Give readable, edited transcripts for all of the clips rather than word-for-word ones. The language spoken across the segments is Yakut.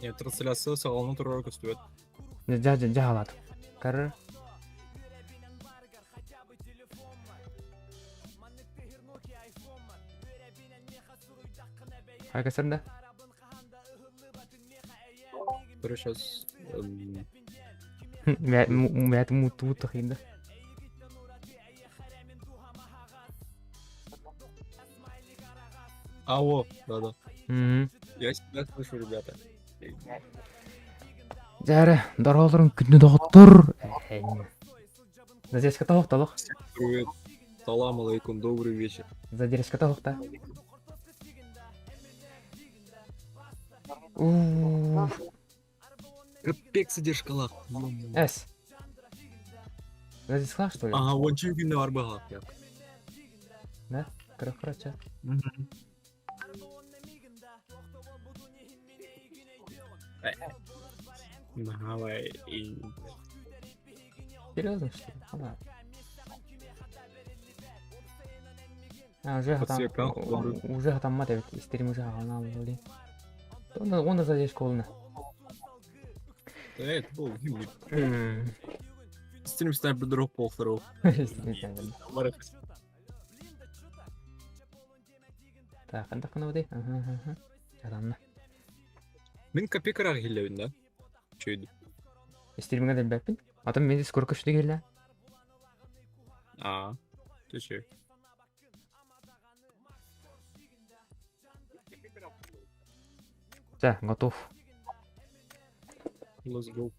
Нет, трансляция саҕалана турара көстүбэт. Дьа дьа дьаһалаат. Кар. Хай көстөр да? Сейчас. Мээт муттубут тахыйда. Алло, да-да. Я себя слышу, ребята. Дьэ дороолорун күндү доҕоттор. Задержка тоһох толох. Привет. Салам алейкум, добрый вечер. Задержка тоһох та. Ууу. Капец задержкалах. Эс. Задержкалах, что ли? Ага, вон чүгүнэ бар баҕа. Да? Кыра-кырача. Давай. Серьезно, что ли? Ладно. А, уже хатам, уже хатаммат эбит, истерим уже хаҕална буолли. Онно задержка олуна. Да, это был Стрим снайпер дроп пол второго. Так, хантах гынабытый? Аха, Аданна. Мин копейкараҕа иһиллэбин да? Чөйдү. Стримҥа дэлбэппин. Атын мин скоро көстү кэллэ. Аа, төчө. Чэ, готов. Let's go.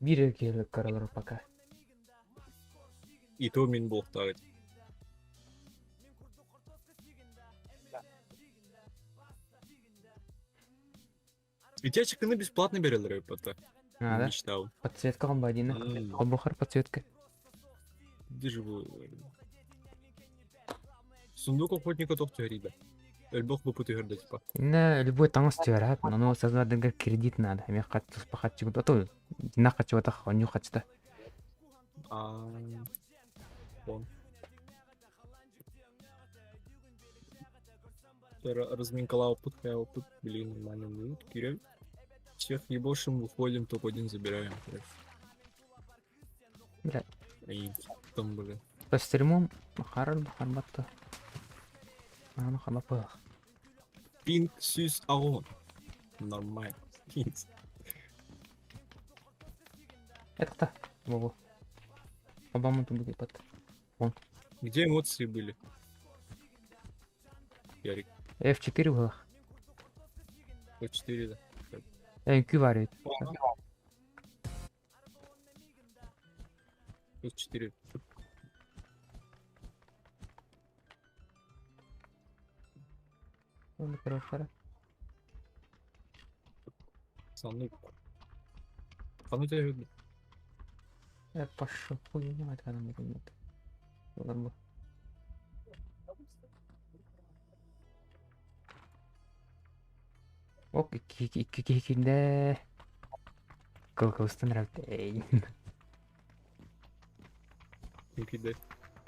Биир киһи көрөлөр пока. И то мин буолуохтаах Светячканы бесплатно берелер эппата. А, да? Мечтал. Подсветка комбайдина. Холбохор подсветка. Где же вы? Сундук охотника тох түһэриибэ. Өлбөх бу түһэрдэ типа. Инна любой таҥас түһэрэ, но создадыгар кредит надо. Эмиэ туспа хаччыгы, а то на хаччыбатах, онньу хаччыта. А, вон. Разминкалаопыт, опыт, блин, нормально будет. Кирилл. Всех ебошим, выходим, топ-1 забираем. Бля. И там, блин. По стриму Харальд Харбатта. Аны хабапах. Пинг сүүс аҕыс. Нормально. Это Во-во. Обама тут будет под. Вон. Где эмоции были? Ярик. F4 было. F4, да. Q варит. F4. Он хорошо. Санык. Ханна тебя Я пошел хуйня, это когда мне нет. Олар Ок, икки икки киһи киирдэ. Кылкылыстан эрэлтэй. Киирдэ.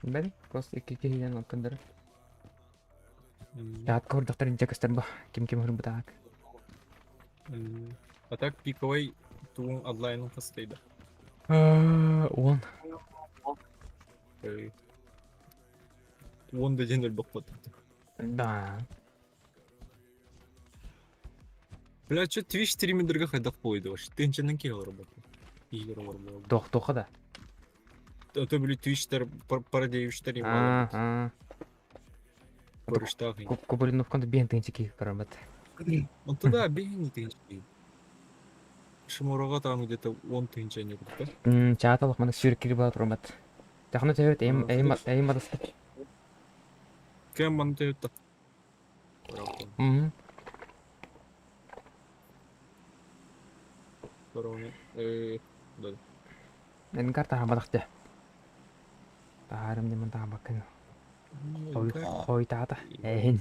Бэл, просто икки киһинэн оттон Таат көрдөхтөр инчэ көстөр бу. Ким ким хырбытаак. А так пиковый туун онлайнын хастайда. Уон. Уон да диэн өлбөхпөт. Да. Бля, что Twitch стримердерге хайдах буойду вообще? Тынчанан киһи олорбот. Игр олорбот. Тох тоха да. А то били Twitchтер пародиевичтер Ага. Көрүштаах. Кубулиновканы биэн тыынчы киһи көрөмөт. Он туда биэн тыынчы. Шимурага там где-то он тыынча не купта. Чааталах мана сүр кири баа турмат. Тахна төһөт эйм эйм эйм бадыста. Кем маны төһөт Мм. Да. Мен карта хабадахты. Таарым демон таабаккын. Хойтаата. Эйн.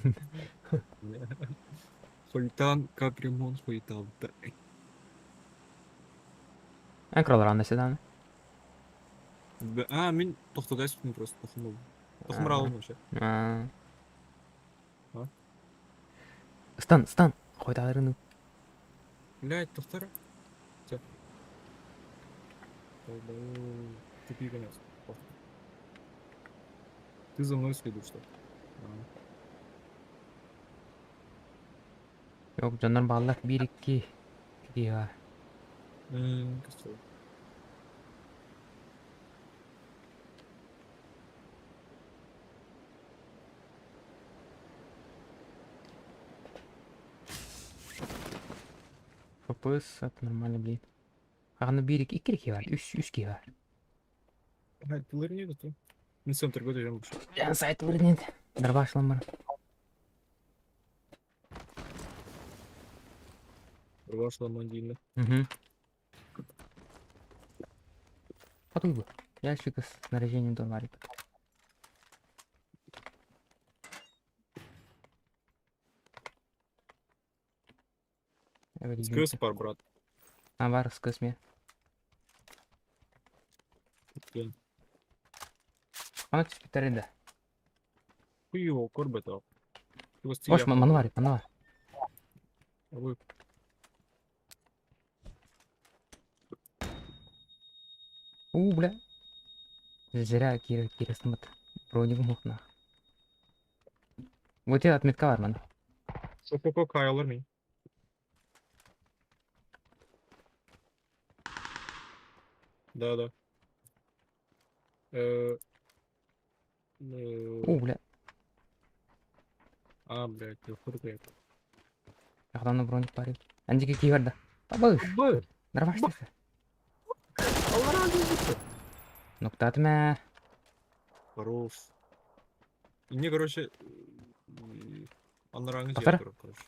Хуйтан капремон хуйтан. Эн кроллар анна седан. А, мин тохтогайспын просто тохмол. Тохмуралым вообще. А. Стан, стан. Хойтааларын. Блядь, тохтор. Все. Тупи конец. Ты за мной следишь, что ли? Yok дьоннор бааллар биир икки киһи Костел. ФПС это нормально, блин. Хаҕаны биир икки икки киһи бар, үс үс киһи бар. Ага, тылыр не то. Мен центр года жам больше. Сайт нет. Дарбашлам бар. Рвашла мандина. Угу. Потуй Ящик с снаряжением до варик. Скөс бар, брат. А, бар, скөс ме. Ана түспүттэр да. Хуево, корбета. Ош, маны бар, маны бар. Ой. У, бля. Зря Кира, Кира смыт. Бронигум охнах. Вот я отметка бар маны. Шококо каялар мен. Да, да. Э, У, бля. А, блядь, я хуй Яхтаны броник бар. Андики ки бар да. Табыш. Б. Нормально. Allah razı olsun. Ноктатма. Хорош. И мне, короче, анараңы Повтора? жер короче.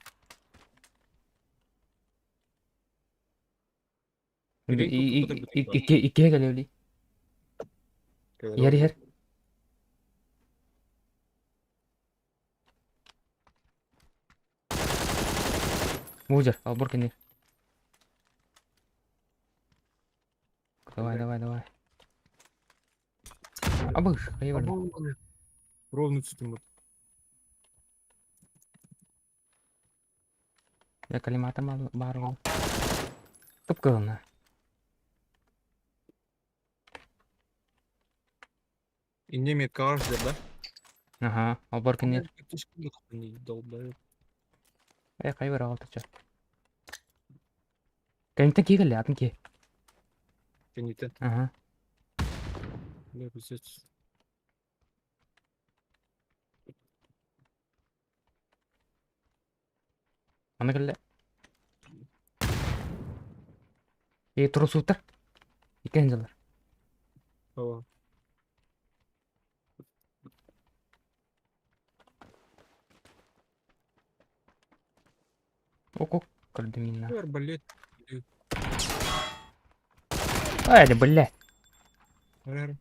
Икки иккиге кэлэбили. Иһэр иһэр. Мужер, албор кини. Давай, давай, давай. Абыш, хайван. Ровно түсті Я коллиматор бар ол. Кып-кылына. Инне метка аш да? Ага, албор кини. Долбоёб. Э, хайвар алтыча. Кэнтен ки кэллэ, атын ки. Кенитен. Ага. Бля, пиздец. Аны кэллэ. Э, турусуттар. Иккен дьыллар. Ава. Ок-ок, көрдүм Арбалет. Ай, да бля. Эр.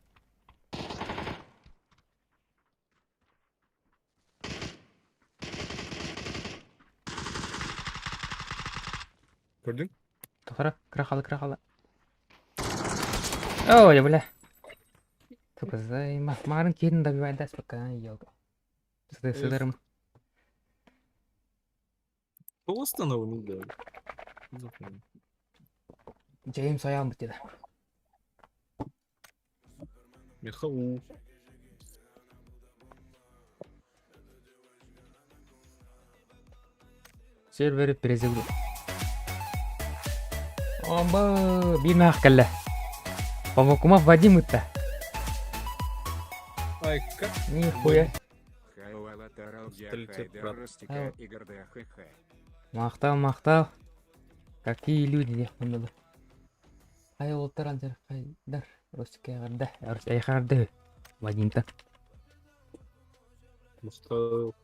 Көрдүң? Тохара, кыра хала, кыра хала. Ой, бля. Только займа. Марын киһин добивай пока елка. Сыдырым. Кто остановил, да? За хуйня? Джеймс аян бит Михаил. Сервери перезагруз. Оба, бинах кэллэ. Павакумов Вадим это. Ай, как? Нихуя. Брат. Махтал, махтал. Какие люди диэх было. Хай олтар анжар хайдар. Русская Русская Вадим-то. Махтал.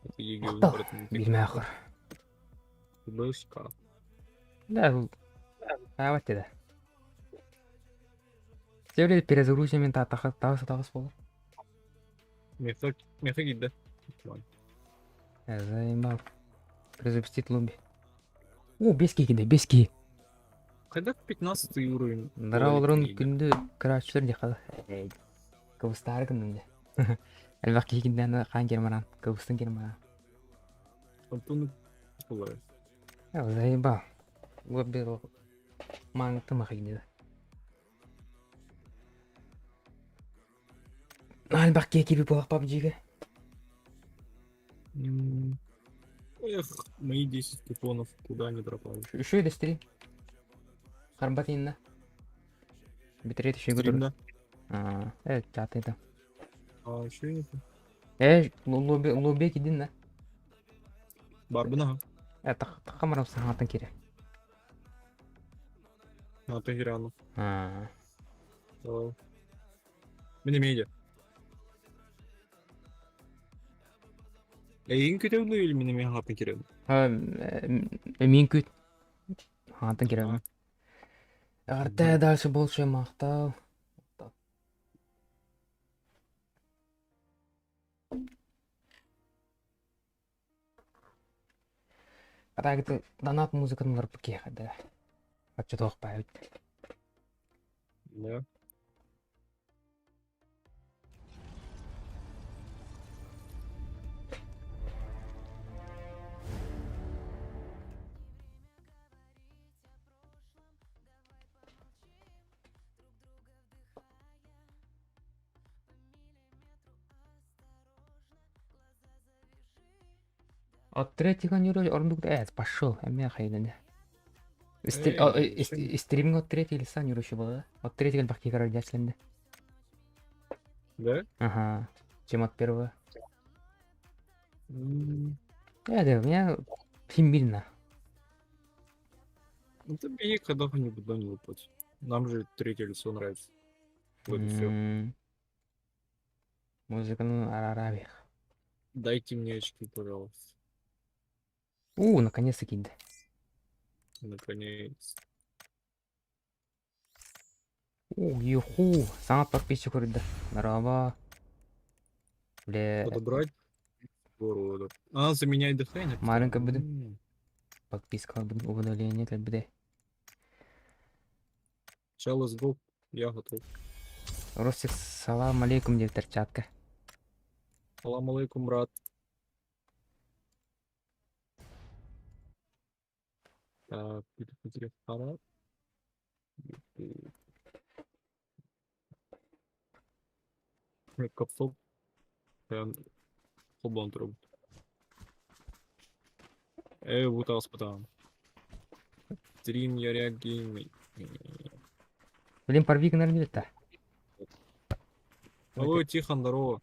Это ЕГЭ Махтал. брат, Билмәхыр. Бышка. Да, а да. Сервер перезагрузим та тагыс тагыс болар. Меха, меха кидде. Заебал. Перезапустить лобби. О, бески киде, бески. Когда 15 уровень? Дара олорун күндү көрөөчүлөр дихала. Кыбыстаары гынным де. Элбэх киһи кинден хаан кермаран, кыбыстын кермаран. Антон Николаев. Заебал. Во-первых, маҥты махайныы. Альбах киэкиби буолах PUBG-га. Эх, мои 10 купонов куда они пропали? Еще и стрим. Харбат инна. Битрейт еще Стрим, да? А, чаты там. А, еще и это. Лобби, лобби кидин на. Барбына. Тахамарам сахатан кире. На Тегерану. А. Давай. Мин медиа. Эйин күтөбүн или мин эмиэ хаатын кирэбин? Мин күт. Хаатын кирэбин. Эҕэрдэ дальше больше махтал. Атаагыты донат музыкатын барбыт киһиэхэ да. Оччотуох баайбыт. Да. От третьего не ордук пошел, эмиэ хайдане. Стриминг от третьего лица не было, да? От третьего бахти король дясленде. Да? Ага. Чем от первого. Да, у меня химбильно. Ну ты беги когда-нибудь да не выплатить. Нам же третье лицо нравится. Вот и все. Музыка, ну, арарабих. Дайте мне очки, пожалуйста. У, наконец-таки, да. Наконец. У, юху. Сама подписчик да. Здорово. Бля. Подобрать города. А, заменяй дыхание. Маленько буду. Подписка уведомление как бы. Сейчас, let's go. Я готов. Ростик, салам алейкум, деп перчатка. Салам алейкум, брат. Так, где-то Капсул. Холбон труб. Бутал спытаан. Стрим Яря Гейминг. Блин, порви гнарнета. Алло, Тихон, здорово.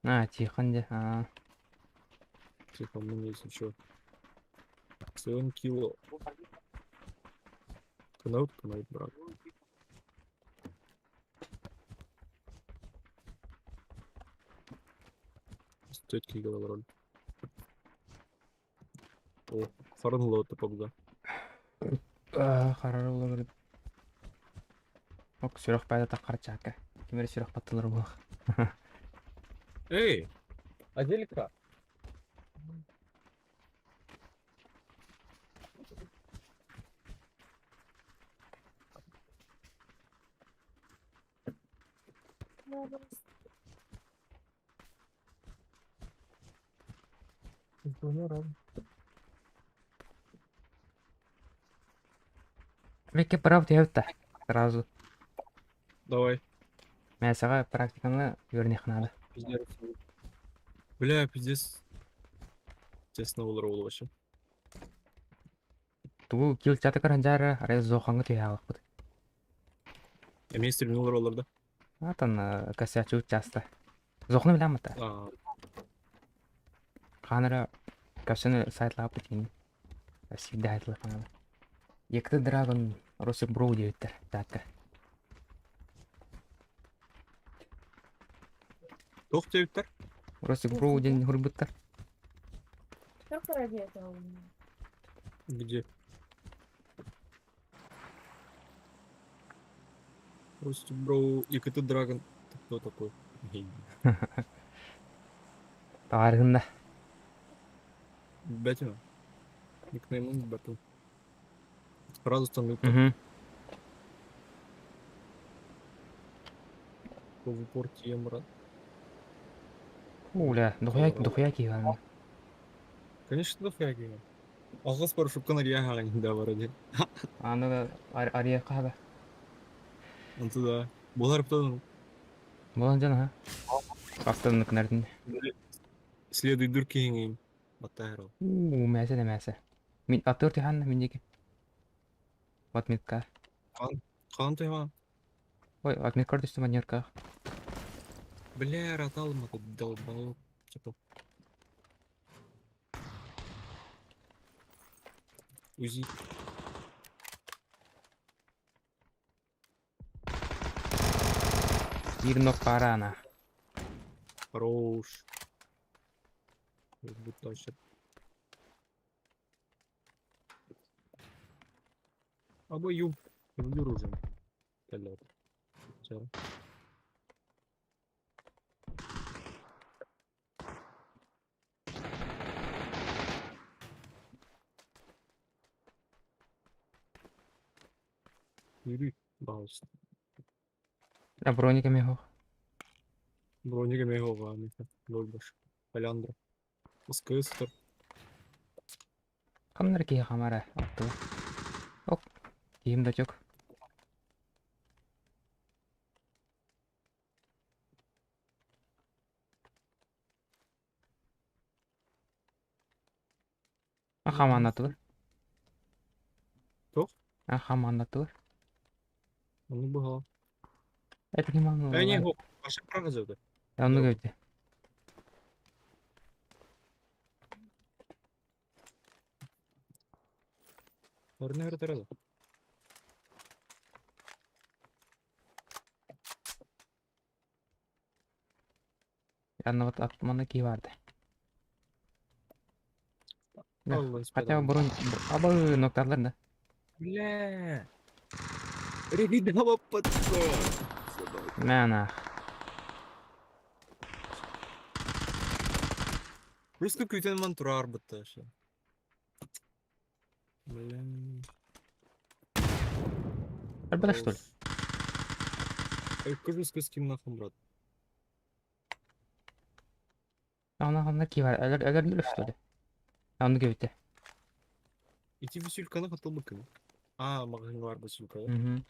А, Тихон, где? А. Тихон, ну если что. 7 кило. Канал, канал, брат. Тетки роль. О, Фарнло это. Харарулар. Ок, сүрөх пайда таққар чака. Кимер сүрөх паттылар буох. Эй! Аделька! Веке правда я сразу. Давай. Мен саға практиканы көрнех надо. Пиздец. Бля, пиздец. Тесно было вообще. Ту кил чаты каранжара, арай зохаңы түйалық бұд. Я мен стрельнул роллер, да? Атан косячу часто. Зохны билям это. Қанара косяны сайтлап бутин. Всегда это надо. Екті драгон Росик Броу деветтер. Татка. Тох деветтер? Росик Броу ден хурбуттар. Как ради этого у меня? Где? Ростик Броу и КТ Драгон. Ты кто такой? Таргында. Бэтмен. Никнейм Бэтмен. Сразу становится. Угу. В упор Темра. Уля, дохуя, дохуя киған. Конечно, дохуя киген. Аҕыс парашюткан арыйа аһаҕын да вроде. Аны арыйа хаба. Онту да. Булар птан. Булан дьон аха. Астыннык нэрдин. Следуйдур киһиҥин. Баттаһар ол. Уу, мээсэ да мээсэ. Мин аттыр түһэн мин диэки. Отметка. Хаан туйма. Ой, отметка түстүм маньярка. Бля, раталма тут долбал. Типа. УЗИ. Биир нок барана. Хорош. Бутащит. Абою. Люблю оружие. Кэллэ. Всё. Yürü, пожалуйста. А броника мех. Броника мех меха. Нольбаш. Аляндра. СКС-тар. Ханнар киһи хамара аттыга. Ок. Киһим да чок. А хамааннатылар. Туох? А хамааннатылар. Ону быһа. Это ким аны? Э, не, Аша прага зовут. Онну көрдө. Орны өртөрө. Анна манна киһи барды. Хотя бы бронь... Абы ноктарлар да. Бля. Регидава пацан. Мә нах. Просто күтен ман турар бытта ше. Бля. Альбада что ли? Кажу с ким нахуй, брат. Ана ханна ки бар. Әлер әлер что ли? Аны көбүтэ. Ити висюльканы хатылмыкын. А, магазин бар висюлька. Угу.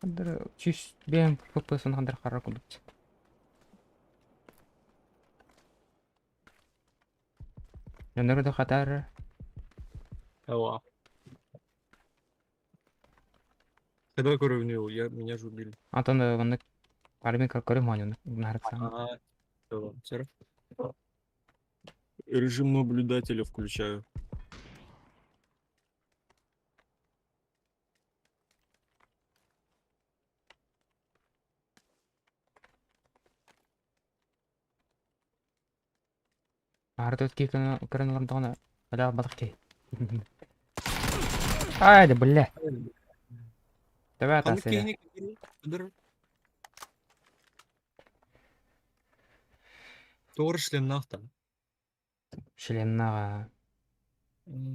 Хандыр чүс бэм ПП-сын хандыр харар курдук. Дьоннору да хатар. Эла. Когда көрүнү, я меня же убили. Антон оннук армия көрүм манюн нарыксан. А, всё, Режим наблюдателя включаю. Ары өтке көрөн олордоҕуна аля балык киһи. Ай да бля. Давай Ханнык атасыра. киһини кытары Тоҕо шлемнаахтан. Шлемнаҕа.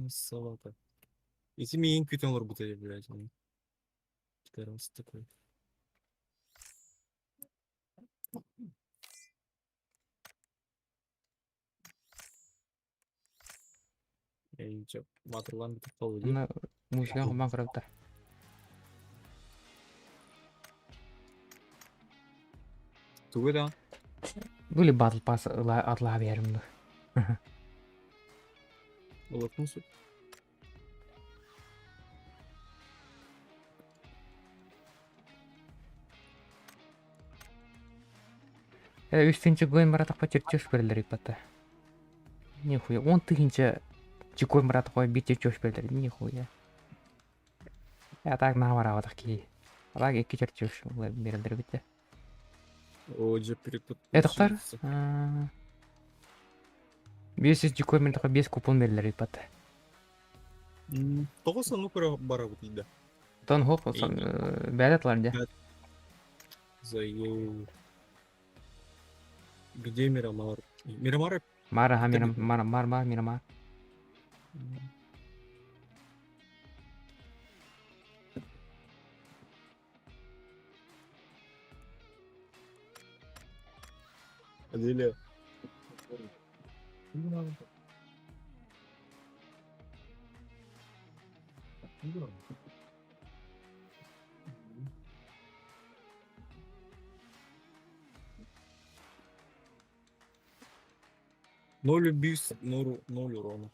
Салата. Ити миигин күтэн олорбута блядь. Пидорас такой. Эйнче матырлан бүтүп калды дии. Онно музыка хомон көрөбүтэ. Тугу да? Были батл пас атлаha биэрим ду. Олохтун сөп. Э, үс тыһыынча коин баратахпа чертеж берэллэр ыыппата. Нихуя, он тыһыынча коин баратахпа биир чертеж берэллэр, нихуя. А так наһаа бараабатах киһи. А так икки чертеж берэллэр эбит О, дьэ Э, тохтор? переподключился. Биэс жүз коин баратахпа биэс купон берэллэр ыыппата. Тоҕо сону көрө барабыт да. Тон хоп, бэйэ тылар дьэ. Заел. Где Мирамар? Мирамар Маар аха мира маар маар маар мира маар. Лилия. Ноль убийств, ноль, ноль урона.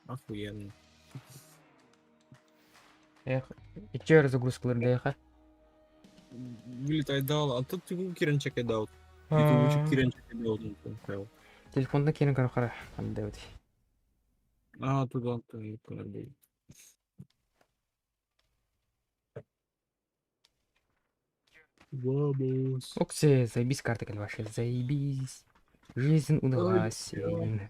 Охуенно. Эх, иччи загрузкалар дэйха. Вылетай дал, а тут тигу киренчик дал. Ютубчик киренчик дал. Телефонда киирэн көрө хара дэбит. А, туда ты подожди. Вамос. Оксе, заебись карта кэлбаше, заебись. Жизнь удалась. Ой,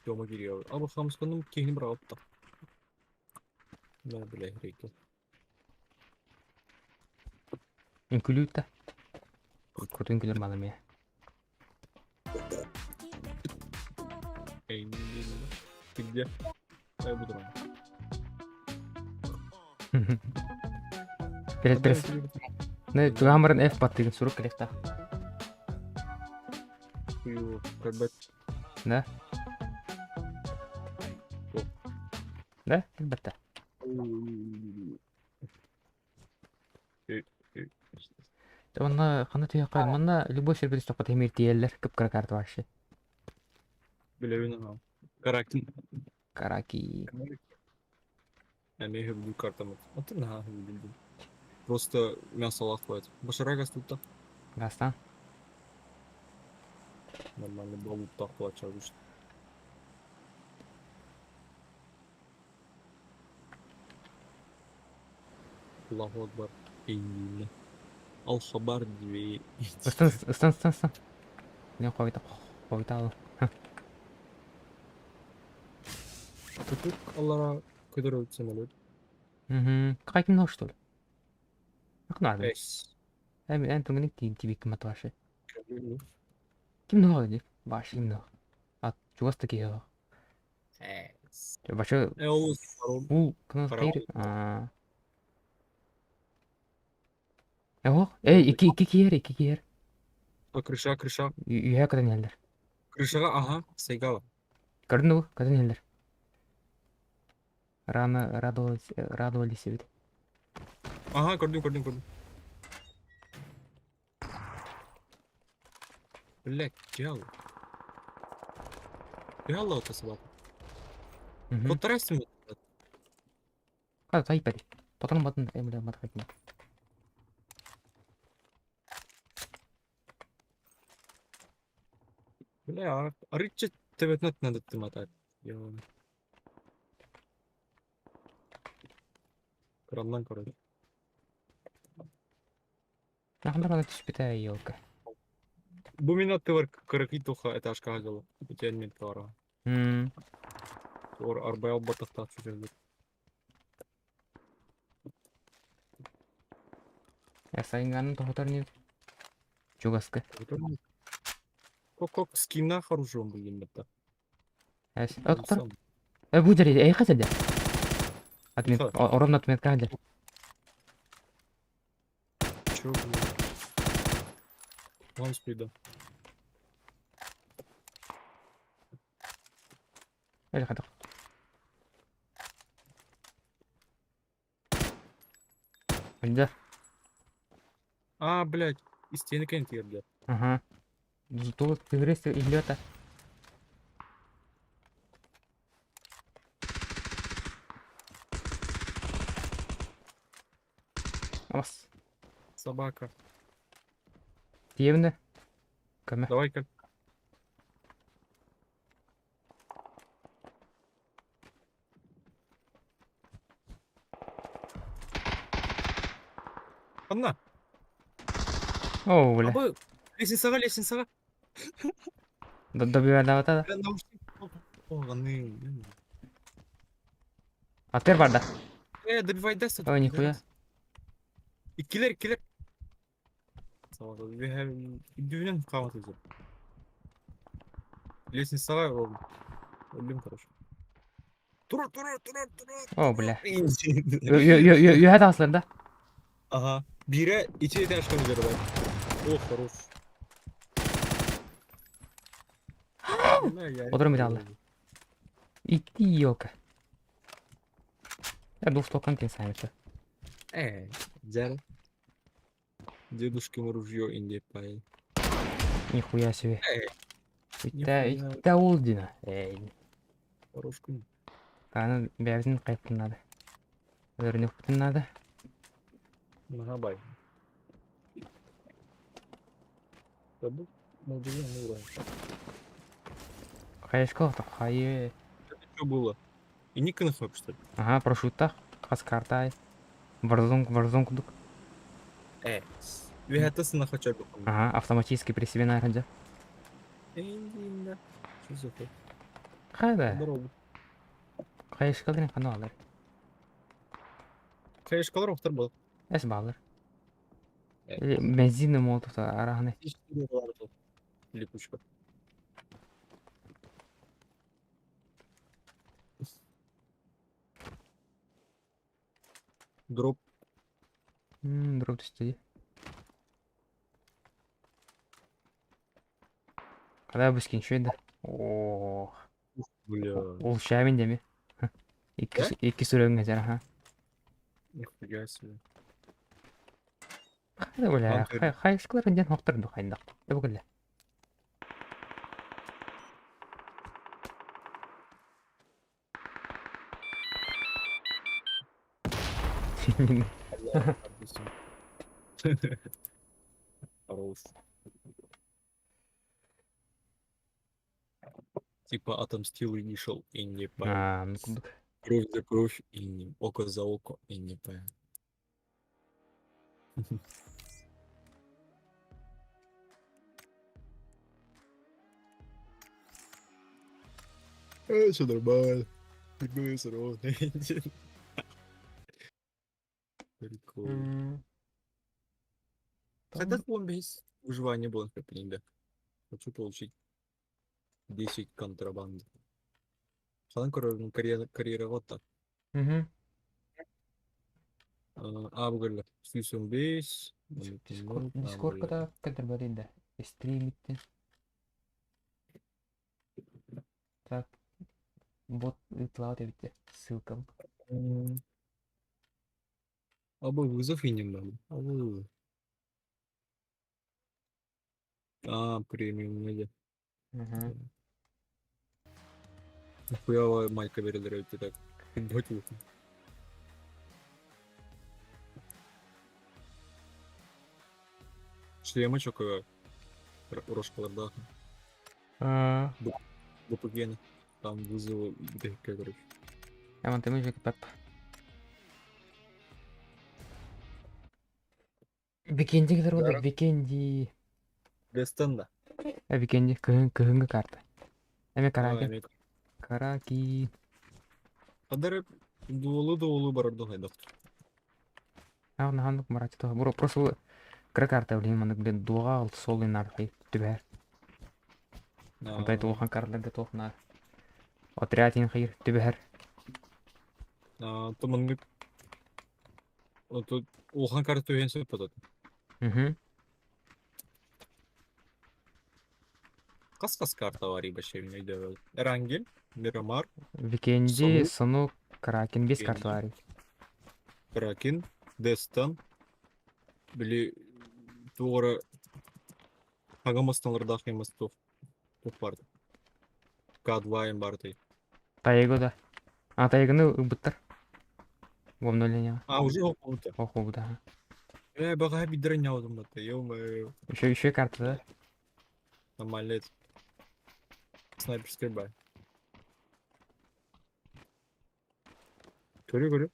Тёма Кирилл. Абы хамсканым кихни брал-то. Да, бля, греки. Үҥкүлүүр да. Курту үҥкүлэр малы эмиэ. Эй, не, не, не. Ты где? Я буду рад. Перед перед. Не, тугамарын F баттыгын сурук кэлиэхтээх. Хуёво, как Да? Да? Элбэтте. Онно ханна түһүөххэ манна любой сиргэ түстэххэ тимир тиийэллэр кып-кыра карта вообще. Билэбин аҕам. Каракин. Караки. Эмиэ сөбүлүүр картам. Атын наһаа сөбүлүүбүн. Просто мясолаах хватит. Башара гастутта. Гастан. Нормально балуттаах плача вышла. Аллаху Акбар. Инна. Ал-Хабар две. Ыстан, ыстан, ыстан, ыстан. Не хойта, хойта. Тутук Аллара көтөр самолет. Угу. Какая кино, что ли? Как надо? Эс. Эн эн тугуник тиин тибик матваши. Ким ног ди? Баш ким ног. А чугас такие. Эс. Башы Э, ол паром. бул кына Паром. кайыр. А. Ох, эй, ики ики киер, ики киер. А, крыша, крыша. Үйэ кытан иһэллэр. Крышаға, ага, сайгала. Көрдүн уу, кытан иһэллэр. Рано радовались, радовались эбит. Ага, көрдүм, көрдүм, көрдүм. Блядь, дьяло. Дьяло это собака. Мгм. Полтора минут. Хата тайпади. Потом батын, бля, матхатма. Бля, арычча төбөтүн надо мотать. Ё. Кыраннан короче. Нахандар ана түспүтэ елка. Бу мин аттыбар кыракый туха этажка газала. Итен мен тара. Ор арбаял батахта сүзелдик. Я сайынганын тоһутар не Чугаска. Кок кок скина хороший он был это. Эс. Оттар. Э бу дери, эй хасады. Отмет, ровно отметка хадер. Чё, Вон спида. Эль хадах. Да. А, блядь, из стены кентир, блядь. Ага. Зато ты илета. Амас. Собака. Тиевне. Көмө. Давай-ка. Анна, О, бля. абы лестницаға, лестницаға. Добивай да. Бля, наушник. Оғаны. Атыр барда. Добивай даст. Ой, нихуя. Иккилэр, иккилэр. Үрдүнэн хаама сылдьар. Лестницаҕа өллүм, короче. Тур, тур, тур, тур. О, бля. Үөһэ таҕыстылар да? Ага. Биирэ ити этажка бар. О, хорош. Отырым бит Икки елка. Я двухстволкан кин сами Взял. Дедушкино ружье инде пай. Нихуя себе. Итта, итта ол дина. Эй. Хорош күн. Аны бэйэбитин хайппын надо. Өрүнүкпүтүн надо. Наһаа бай. Забыл? Молдаван уровень. Хайышка хайы. Это что было? И Никонов, что ли? Ага, прошуттах. Хас карта. Варзон, варзон кудук. Үһәтә хотя бы. Ага, автоматически при себе находя. Что за хуй? Хайда. Здорово. Хайышкаларын хана алар. Хайышкалар охтар был. Эс баллар. Бензин молотов арахны. Липучка. Дроп. Дроп түсті. Когда бускин что это? Ох. Бля. Ол шамин деме. Икки сүрөңгө жар, ага. Нихуя себе. Хайда бля, хайышкалар ден хоқтыр духайндак. Деп күлле. Хорош. Типа отомстил и не шел, и не по. А, ну кудук. Кровь за кровь, и не око за око, и не по. Все нормально. Прикол. Хотя без выживания было да. Хочу получить 10 контрабанды. Хадан көрөрүн карьера карьера так. Угу. А бугелле. 115. Дискорд Дискордка кадр бар инде. Стримитте. Так. Бот ытлаут эбитте. Ссылкам. Абы вызов инем бам. Абы. А, премиум неде. Угу. Нахуя майка берилер эбитте так. Боту. Шлема чокога. Рожкаларда. А, БПГ. Там вызовы ДХК, короче. Яман темир пеп. Викенди кедер болду. Викенди. Гастанда. Э, Викенди кыһын кыһынгы карта. Эме караки. Караки. Кадары дуолу дуолу барар хайдах. А, наханнык марачы то. Буро просто кыра карта блин, маны блин дуга ал сол инар хай түбәр. Онтай тухан карталарга тохнар. Отряд ин хайр түбәр. То маннык Ото улахан карта түһэн сөп потот. Угу. Кас-кас карта бар ибаше өйдө. Эрангель, Мирамар, Викенди, Санук, Кракен бес карта бар. Кракен, Дестан, били туора Хагамастанлардах эмас тух тух бар. К2 эм бар ты. Тайго да. А тайганы ыбыттар. В обновлении. А, уже опыта. Оху, да. Бага бидер не алдым бата. Ё-моё. Еще карта, да? Нормально это. Снайперская бай. Көрю, көрю.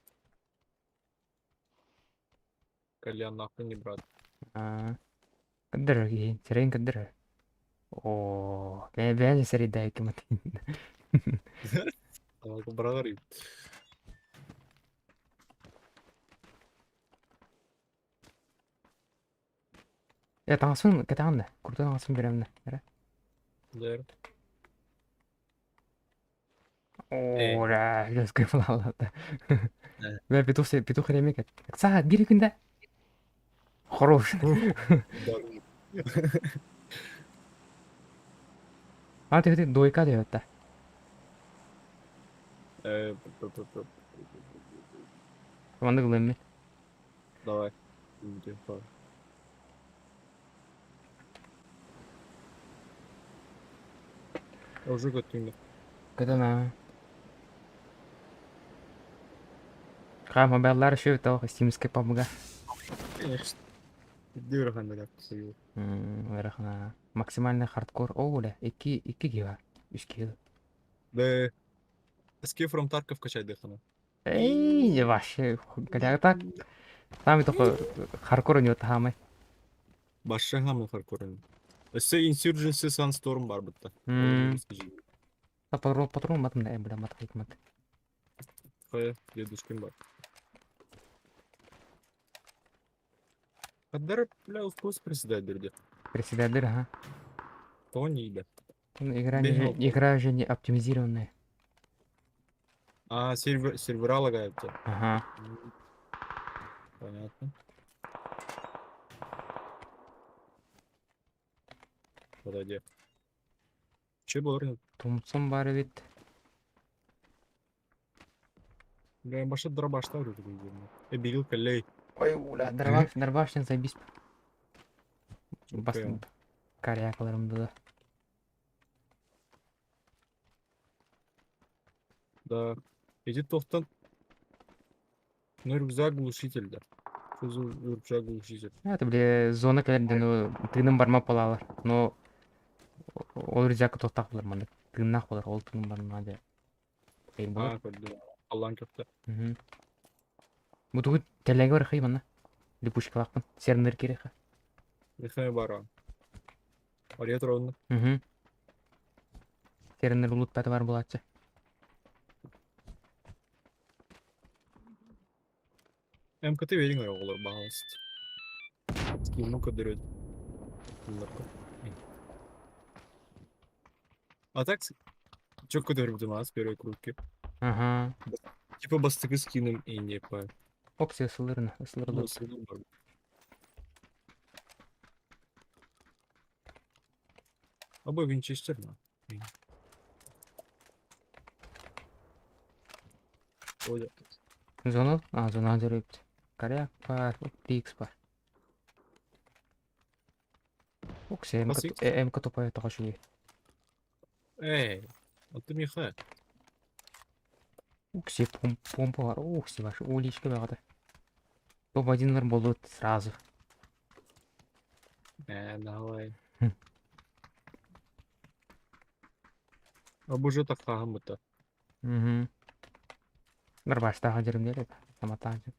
Кальян нахуй не брат. А. Кадыр, терен кадыр. О, бен бен сери дай кемат. Брагар. Э, таҥаспын кэтэҕин да, куртан таҥаспын берем да, эрэ. Дэр. Ора, лёскай булаллата. Бля, петух петух ремик. Саа, биир күндэ. Хорош. А ты двойка дает. Команда глэмми. Давай. Уже көттүҥ. Көтөн Хаа мобайлар еще того стимский пабга. Конечно. Дюрхан Ыарахана. Максимальный хардкор. О, бля, 2 гига. 3 гига. Да. Escape from Tarkov качайдыхана. Эй, вообще, хотя так. Там и только хардкор у него там. Башша хамы хардкор. Өссө Insurgency Sandstorm бар бытта. Патрон, патрон матым да, бля, мат мат. Хая, дедушкин бар. Хаддар, бля, вкус председатель. Председатель, ага. То не иде. Игра, не, игра же не оптимизированная. А, сервера лагают тебя. Ага. Понятно. Подойди. Че было? Тумсом бар ведь. Бля, баша дробашта вроде бы. Бигл коллей. Ой, уля, дробаш, дробашный заебись. Бас корякаларым да. Да. Иди тохтан. Ну, рюкзак глушитель, да. Что за рюкзак глушитель? Это, бля, зона кэлэрден, ну, тыыным барма полалар. Но ол рюкзак тохтах булар маннык. Тыыннаах болар, ол тыыным барма де. А, көрдүм. Аллан көптө. Бу тугу тэлэгэ бар хый манна. Липучкалаахпын. Сернер киреха. Лихай бара. Ария ровно. Угу. Сернер улут пәті бар булатчы. МКТ верин оҕолор баҕалыст. Скину көдөрөт. А так, чё көдөрбүтүм аас первой крутки. Ага. Типа бастыкы скином и не по. Опция ысылырына, ысылырды. Абы винчестер на. Ой. Зона, а, зона дөрөпт. Коряк бар, 3x бар. Оксе, МК тупая тоҕо Эй, а ты миха. Укси, помпа бар, укси ваш, уличка баҕата. Топ-1 болот сразу. Давай. А боже так хагамыта. Угу. Норбаштаға жерім деді. Саматтаға.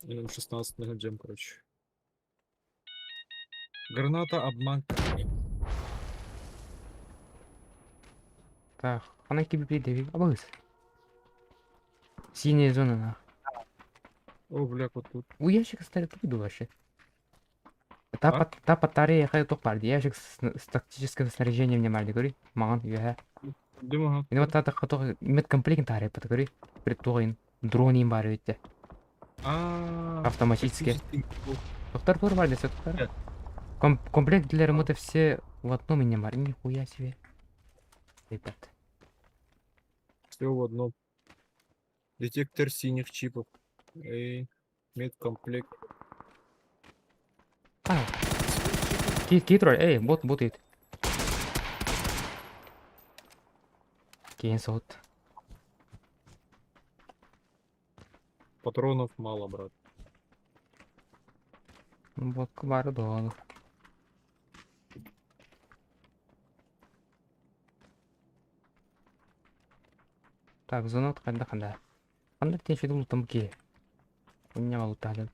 М16 на джем, короче. Граната обманка. Так, она кибип абыз. Синяя зона нах. О, бля, вот тут. У ящик старый тут вообще. Та, а? Та батарея хай тоқ бар. Ящик с тактическим снаряжением не мали, говори. Маған, юха. Дымага. Ini вот та тақ медкомплект таре патагори. Притоин. Дрон бар өтте. А, автоматически. Доктор тур бар десе доктор. Комплект для ремонта все в одном и не бар. Нихуя себе. Ребят. Все в одном. Детектор синих чипов. Эй, медкомплект. А. Ки тролль, эй, бот, бот ит. Кейн сот. Патронов мало, брат. Бот бар да. Так, зона қанда қанда. Қанда тен шеду там ки. Унньаҕа лутаалын.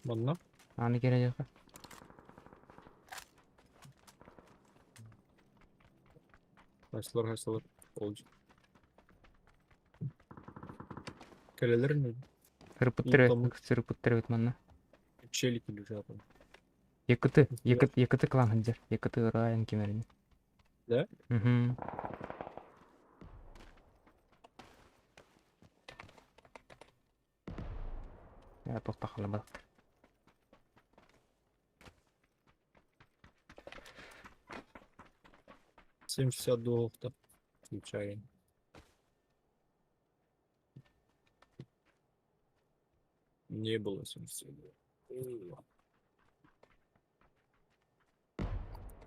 Манна. Аны кэлэ дьэ. Хайсылар хайсылар. Ол Кэлэлэр не? Сырыппыттар сырыппыттар эбит манна. Челики лежат. Якыты, якыт, якыты клан сылдьар. Якыты ырайан кимэрини. Да? Угу. Я туохта халабат. 7,62 Включаем. Не было 72.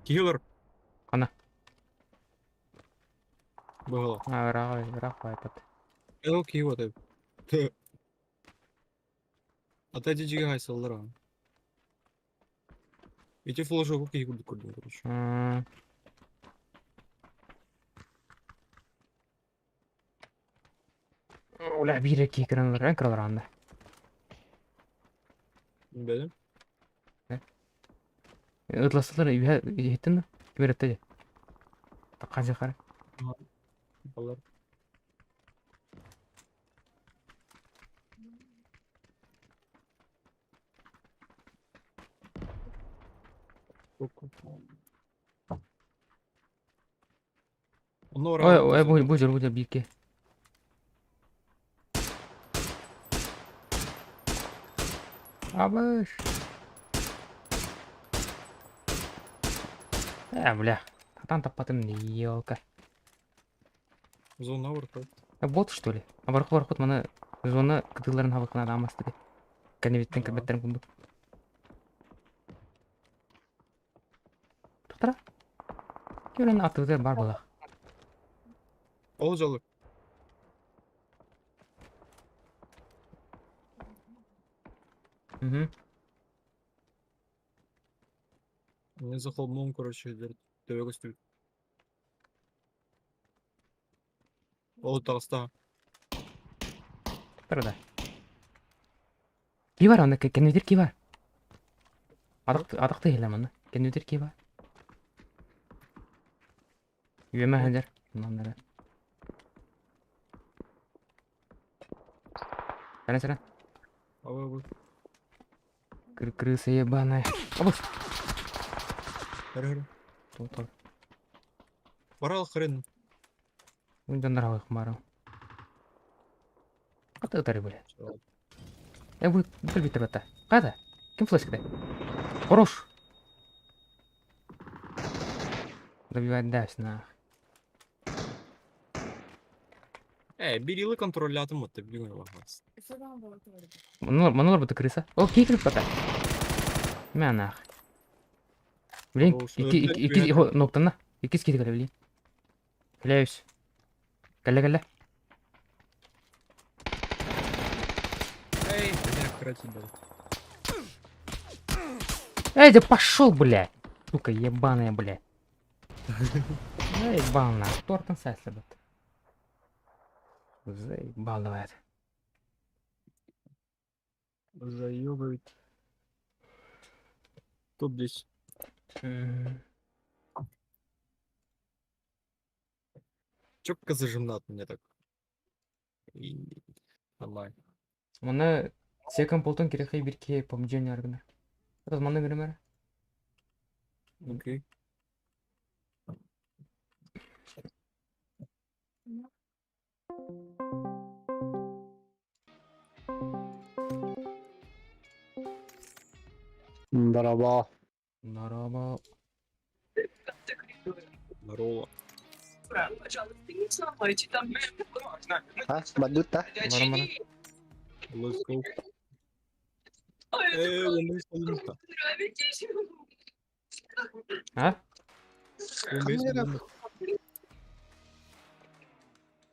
Киллер. Ана. Было. А, ыраах, ыраах баайбат. Эл киһи вот. А ты дьигэ хайсаллар а. Ити флажок киһи курдук көрдүм, короче. Оля биир киһи кыралар, эн кыралар анна. Бэлэм. Ытластылар үһэ иһиттин да? Ким эрэтте дии? Такка хара. Балар. Ой, ой, бу бу бу биирки. Абыш. Э, бля. Атан таппатым, елка. Зона вархат. А бот, что ли? А барху бархут маны зона кытыларын хабыкына дамасты. Кәнебиттен кірбеттерин курдук. Тохтара. Кирен атыгы бар була. Ол жалык. Угу. Не за холмом, короче, төбө көстүбүт. Ол таҕыста. Тохтара да. Ки бар аны кеннедер ки бар. Адак адакты хеле маны. Кеннедер ки бар. Үөмэ хәлер. Мыннары. Сәрен сәрен. Аба бу. Кыр крыса ебаная. Абыс. Хөрө хөрө. Тол Барал хрен. Унданар алых барам. Аты ытары бля. Э бу бу битер бата. Када? Ким флешка? Хорош. Добивать дальше нах. Э, бирилы контролятым вот билген бахас. Что там было тоже? Манулар бу крыса. О, кикрip бата. Мә нах. Блин, Хорош. ики ики ики ноктана. Ики скидка блин. Кляюсь. Калля калля. Эй, бля, крати был. Эй, да пошел, бля. Сука, ебаная, бля. Заебал нах. Тортан сайслабат. Заебал давай. Заебывает. Топ-10. Чётко зажимнат мне так. И... Нормально. Мана секом полтон кирехай бирке помжен аргына. Это мана беремер. Окей. Дараба. Нараба. Здорово. А, бадут-то? Барамара. Let's go. Э, он есть минута. А? Он есть минута.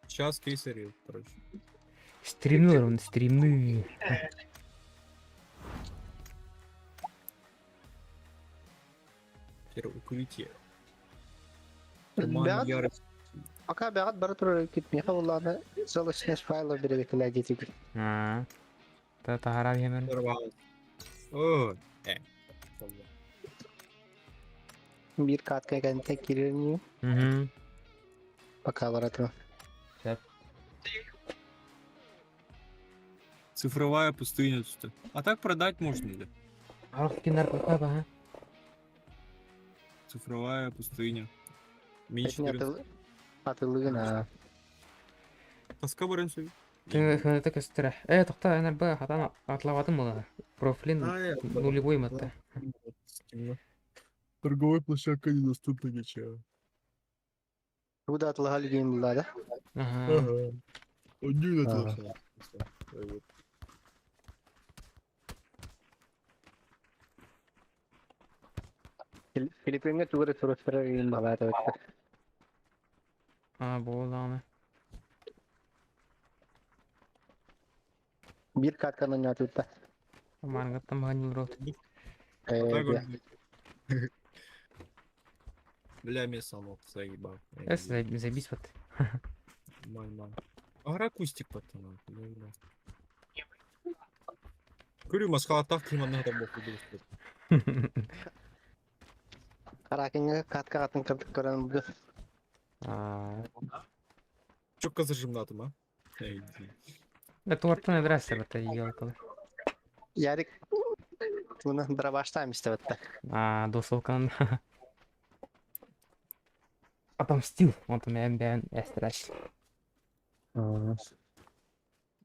Сейчас кейсари, короче. Стримны, он стримны. Теперь укрытие. Туман Ребят, ярости. Пока бэҕэт бара турар эбиккит, миэхэ буоллаҕына целостность файла бирэбикилээ диэтигит. Аа. Та таһаарар иһэмэн. О, э. Биир катка кэнтэ киирэр ньии. Мгм. Пока бара турар. Сөп. Цифровая пустыня тут. А так продать можно ли? Арах кинер кутаба, Цифровая пустыня. Ми Этини 14. атылыгын аа. Тоска баран сөй. Ты это көстөрө. Э, тохта, ана б хатан атлаватын була. Профилин нулевой матта. Торговая площадка недоступна ничего. Бу да атылаһа илигин булла да. Ага. Ага. Одни Ага. Филиппиҥҥэ тугу эрэ суруттарар игин баҕалаата эбиттэр. А, буоллаҕына. Биир катканы оонньоотубут да. Мангаттан баһан рот. Э, Бля, мне самого заебал. Эс, забись вот. Май-май. Ара кустик потом. бля. Көрү масхалаттаах ким анна там боху Каракиҥҥа катка атын кырдык көрөн бу. А, Чокка зажимнатым, а? Эй, да туортан здрасте, вот елкалы. Ярик туна дробаштаем истебетте. А, досылкан. Отомстил. Вот у меня бен эстраш.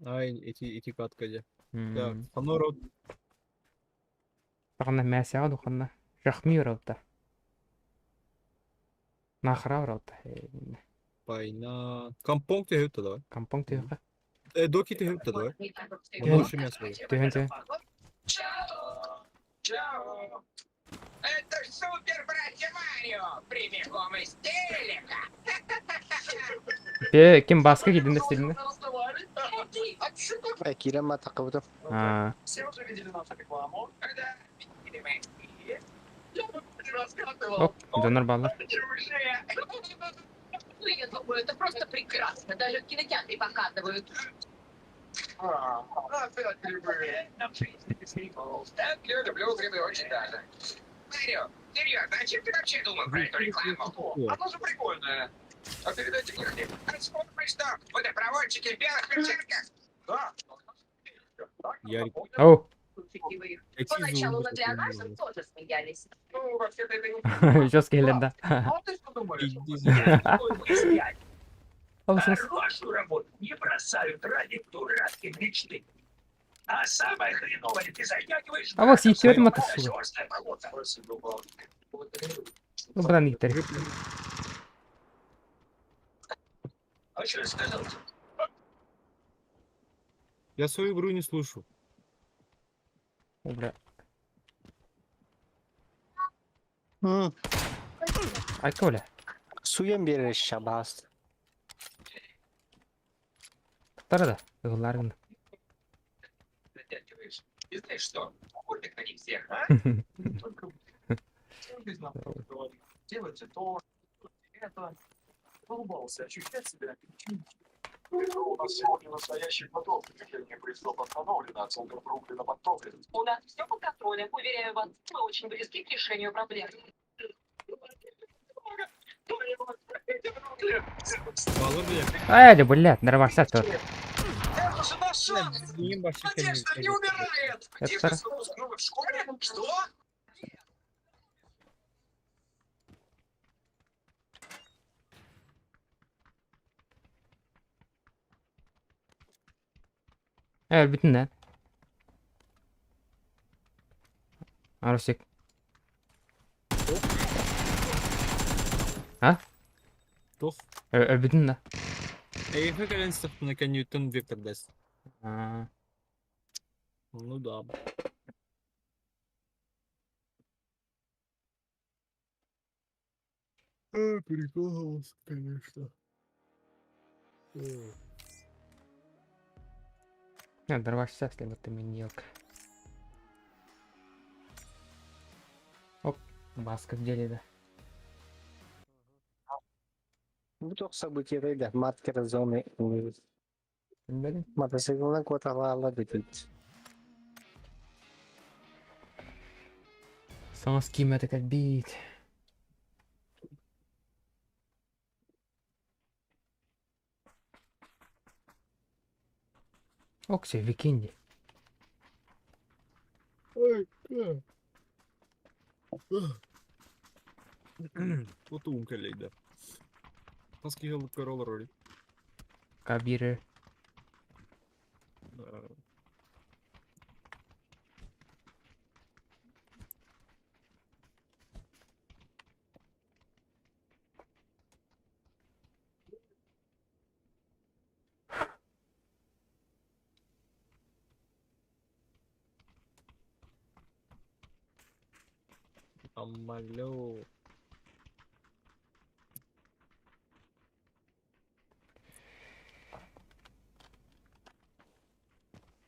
Ай, эти катка де. Так, ханор Тағына мәсәға духанна. Жахми раута. Нахра раута. Пайна. Компонг ты хюпта давай. Компонг түйіққа. Э, доки ты хюпта давай. Түйін. Больше мяса. Түйін түйін. Чао! Это ж супер братья Марио! Прямиком из телека! Бе, ким басқа кидін істедін? Э, киирэн матакыбытым. А, Все уже видели нашу рекламу. Да, видели мы. Я вам не рассказывал. оп, донор баллар. Уже. Ну, я думаю, это просто прекрасно. Даже в кинотеатре показывают. А, опять грибы. Так, я люблю грибы очень даже. Марио, серьезно, а чем ты вообще думал про эту рекламу? Она же прикольная. А перед этим я хотел. А вспомни, что водопроводчики в белых перчатках. Да. Ярик. Оу, Поначалу над Леонардом тоже смеялись. Ну, вообще-то это не... жестко келді да. А ты что думаешь? Иди за- Ол сос. Хорошую работу не бросают ради дурацких мечты. А самое хреновое, ты затягиваешь... А вот брата в съедет своё мотосу. озерное болото. Бұдан иттер. А что я сказал? Я свою игру не слышу. О, бля. М, Айка, бля. Суен берер шабас. Тара да. Ұғыларғын. Затягиваешь. И знаешь что? Пофиг на них всех, а? Только всю жизнь нам говорили. Делайте то, это. Улыбался, ощущать себя. У нас сегодня настоящий потоп. Движение поездов остановлено, центр Бруклина подтоплен. У нас все под контролем, уверяю вас. Мы очень близки к решению проблем. Мало, бля. Ай, бля, нормально тұр. Это же наш шанс! Блин, вообще Надежда не умирает! Это Где второ- ты в школе? Что? Ә, бүтін да. Арусик. А? Тох. Бүтін да. Эй, как на Ньютон вектор даст. А, Ну да. Э, прикол, конечно. Э. Не, дорвашься, если вот ты мне елка. Оп, баска в деле, да. Бу туох событиетай да маркер зоны Билбэтим. Мотоциклынан куоталаалла бүтүт. Саҥас киимэтэ кэлбит. Окси, викинди. Отуум кэллэйдэ. Хас киһи ылып көрө олорор. Кабиры. Аммалё.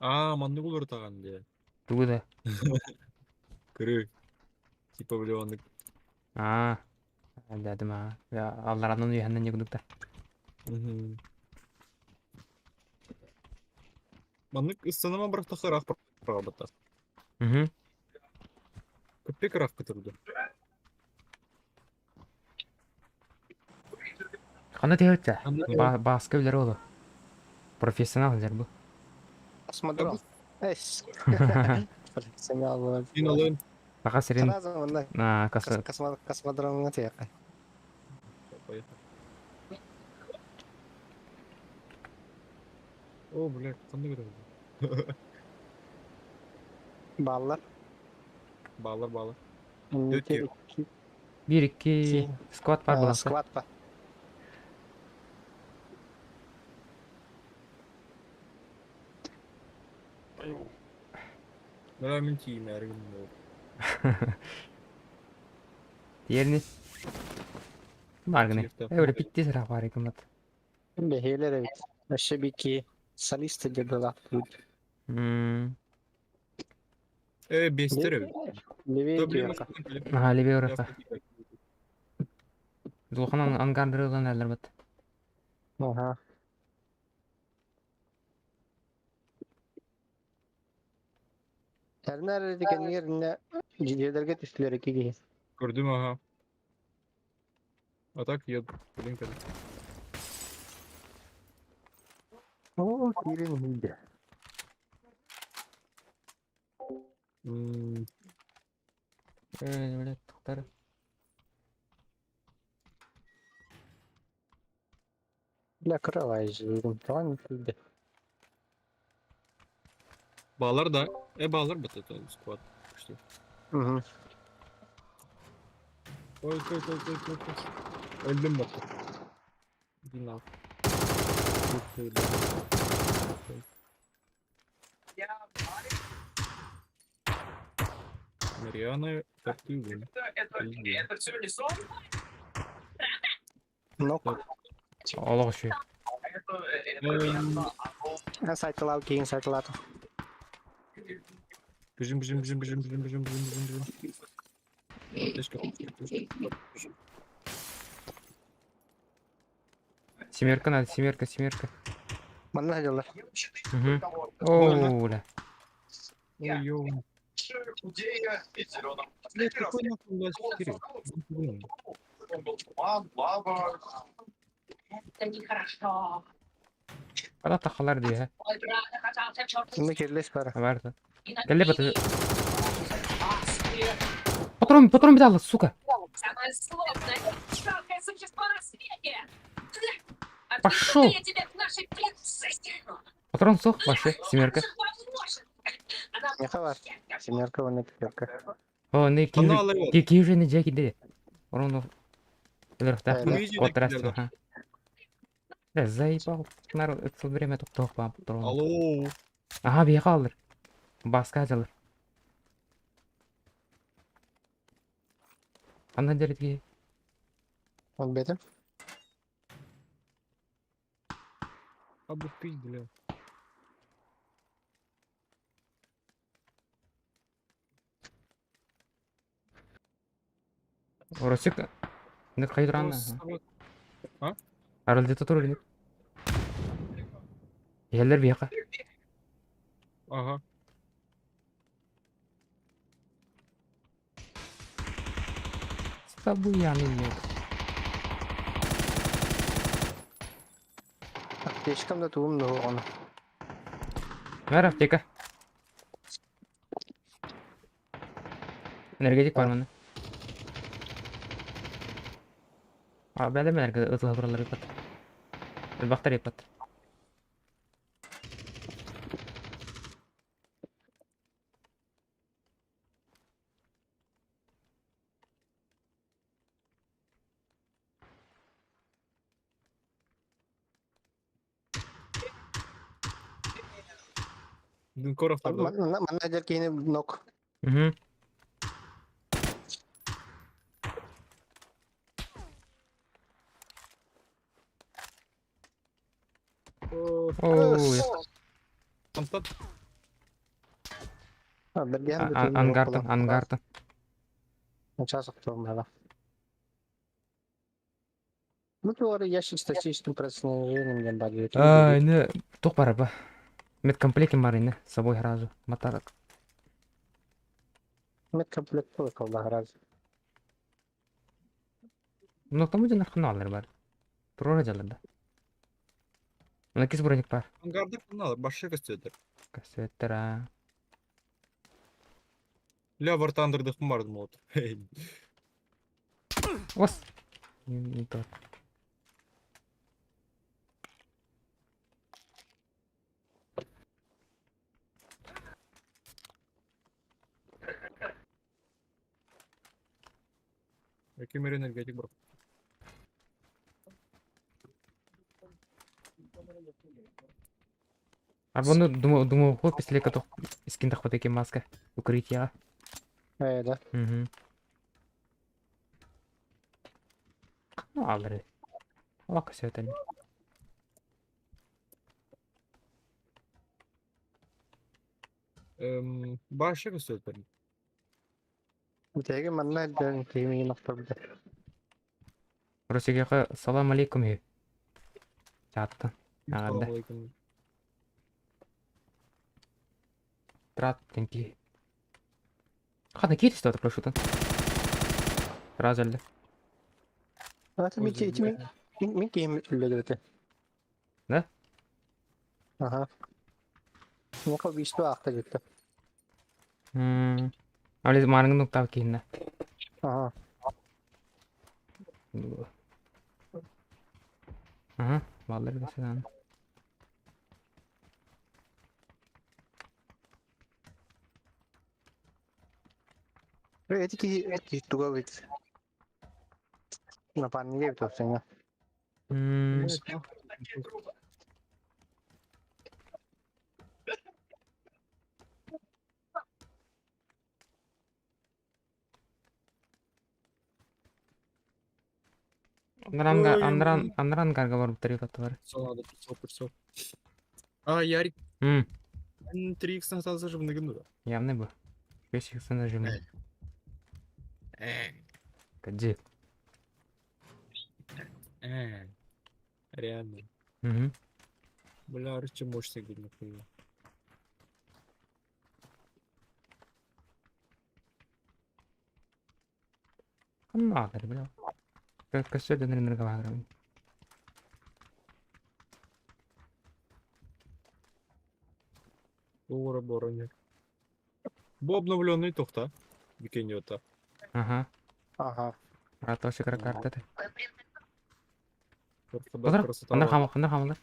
Аа, маннык уларытаҕын дии. Тугу да? Кырыы. Типа били оннук. Аа. Дядым аа. Алларанан үөһэннэн ньугунуктар. Маннык ыстанама бырахтахха ыраах бырахпаттар. Мгм. Кыппек ыраах көтөрдө. Ханна түһүттэ? Бааска билэр уолу. Профессионал билэр бу. Космодром. Эс. Профессионал буолар. Мин алын. Саха сирин Сразу манна а, кос- космодромҥа тиэхэ. Поехали. О, блядь, ханна көтөрдө? Баллар. Баалар, баалар. Инники Биир икки сквад бар буолан. Сквад па. Бля, мин тииймээри гынным. Тиэрни. Марганы. Э, питти сыраах баар гыммат. Бэһиэлэр эбит. Өссө бики солисты дедалаах М. Э, бестер эбит. Левее диэхэ. Аха, левее ураха. Дулхан ангардырылан әллер бат. Аха. Эрнер дигэннэр дьиэлэргэ түстүлэр ики киһи. Көрдүм, ага. А так я, блин, как. Оо, киирин иһийдэ. М, Э, блядь, тохтар. Бля, кыралай жиирим. Тоҕо киирдэ? Баалар да. Э, баалар бат это сквад. Что? Угу. Ой, ой, ой, ой, ой, ой. Өлдүм бат. Иди нахуй. Ух ты, бля. Мариана, как ты вы? Это, это все не сон? Нок. Олох үчүгэй. Это, Эн сайтылау киин сайтылаата. Бежим, бежим, бежим, бежим, бежим, бежим, бежим, бежим, бежим. Точка, точка, точка. Семерка надо, семерка, семерка. Манна сылдьаллар. Угу. О, бля. Ой, ё. Худея и зеленым. Блядь, какой нахуй 24? Блин. Потом был туман, лава. Это нехорошо. Хата тахалар дии, ха. Мой брат оказался в черной Онно кирлес бара. Барда. и над Кэллэ бат. ними опасные, Патрон, патрон биталла, сука. Самое злобное, жалкое существо на свете. Отведу Пошел. я тебя к нашей принцессе. Патрон суох, вообще, семерка. Она же поможет. Она Миэхэ баар. Семерка уонна пятерка. О, не Ханна алар киһи уже не дьэ киирдэ. Орону өлөрөхтөөх Э, видео куоттарас. киирдэ. Аха. Э, заебал. Нар это время тоқтоқ бам патрон. Алло. Аха, биэхэ алыр. Баска дьалыр. Ханна дэритги. Ол бэтим. А бы пить, бля. Оросик. Не хайдран. О, Аралдьыта турар ини. Иһэллэр биһиэхэ. Ага. Сабыяны нет. Аптечкам да тугум да оҕону. Мэр аптека. Энергетик бар манна. А бэлэм энерго ытыла тураллар ыппат. Элбэхтэр ыппат. Дынкоров тогда. Манна манна дьэр киһини нок. Угу. Ой. Онтон Бэргэһэн бүтүн Ангартан, ангартан. Сейчас охтуом Ну, теория ящик статическим проснижением диэн баар диэбит. А, ини туох баар ба? Медкомплект бар ини с собой сразу. Матарак. Медкомплект колоколла сразу. Ну, тому дьон арханалар бар. Туруора дьаллар да. Мына кис броник бар. Ангарда канал, башка көстөтөр. Көстөттөр а. Ля War Thunder'да бардым вот. Ос. Не тот. Кемер энергетик бар. А вон думал, думал, ход пистолет готов. Скин тахпат эки маска. Укрытие. Ээ, да. Угу. Ну, аллары. Аллах все это. Эм, башка көстөтөр. Бүтэһиги манна эрдэн киһи охторбута. Русигеха салам алейкум и. Чаттан. Ағада. Алейкум. Трат тенки. Хана кири что-то прошу там. Сразу элде. Аты мин ити мин мин киһим үллэдибитэ. Да? Аха. Муха убийство аахта дьиттэ. М. Али марыңын нуктап киинна. Аха. Ага, баллар бесен. Эти киһи киһи туга бит. Напарнига бит тохсоҥҥо. М. Андран Ой, андран ой. андран гарга бар бутар бар. Надо, прицел, прицел. А, Ярик, М, 3х на зажимный гну. явный бы. Весь их нажимный. Где? Реально. Угу. Бля, рыча мощный гуд, нахуй. Надо, бля. Как сегодня на Ура, борони. Бу обновленный тухта. Бикиньота. Ага. Аха. Ратоси карта ты. Красота, красота. Андар хамал, андар хамал.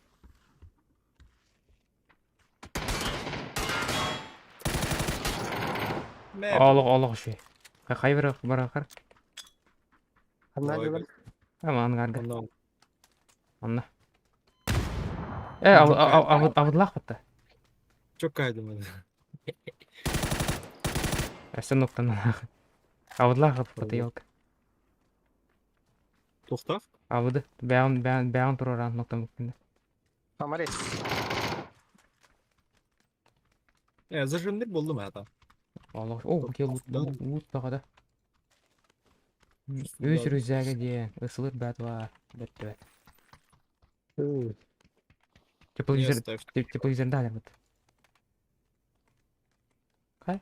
Олох, олох ши. Хай бер бар ахар. Ханна Давай, дебер. Ама ангарга. Анна. Анна. Э, авыдлах бата. Чё кайдым это? Әсен ноктан. Авыдлах бата елка. Тухтав? Авыды. Бәун бәун бәун тураран ноктан бүккенде. Амарес. Э, зажимный болдум это. Олох. О, кел лут Да. лут тагада. Үс рюкзагы диэн, ысылыр бәт бар. Бәт бәт. Ыы. Не Тепловизор, оставь. тепловизор дали вот. Хай.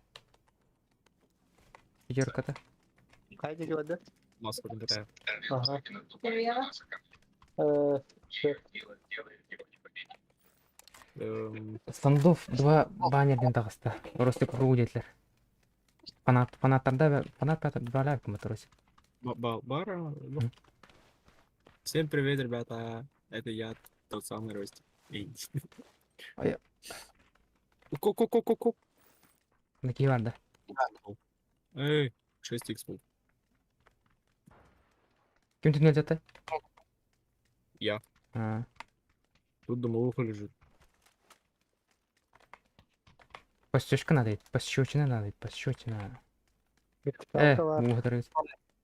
Пятерка-то. Хайа диэки барда? Маска такая. Ага. Привет. Э, всё. Стандов 2 баннерден таҕыста. Ростик кругу диэтилэр. Фанат, фанаттарда, фанат баалар кымат Ростик. Бара. Всем привет, ребята. Это я, тот самый Ростик. Ай. Ку-ку-ку-ку-ку. Накии барда. Эй, 6 х был. Ким түнел жатты? Я. А, Тут домовуха лежит. Пощечка надо, пощечина надо, пощечина. Э, Палка бар. угадырыз.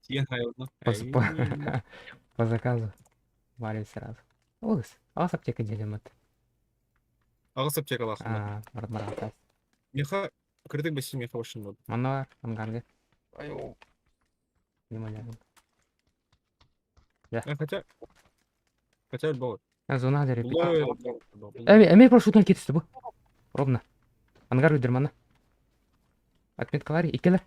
Сиен хайвана. По, по, по заказу. Валит сразу. Олыс. Ас аптека делим это. Ағыс аптека лахна. А, марат марат. Меха, крытык бассейн меха очень много. Манна бар, ангарга. Внимание. Хотя... Хотя бол. Зона дереп. Булой. Эми, эми парашютын кетісті бұл. Ровно. Ангар өйдір мана. Отметкалар икелер.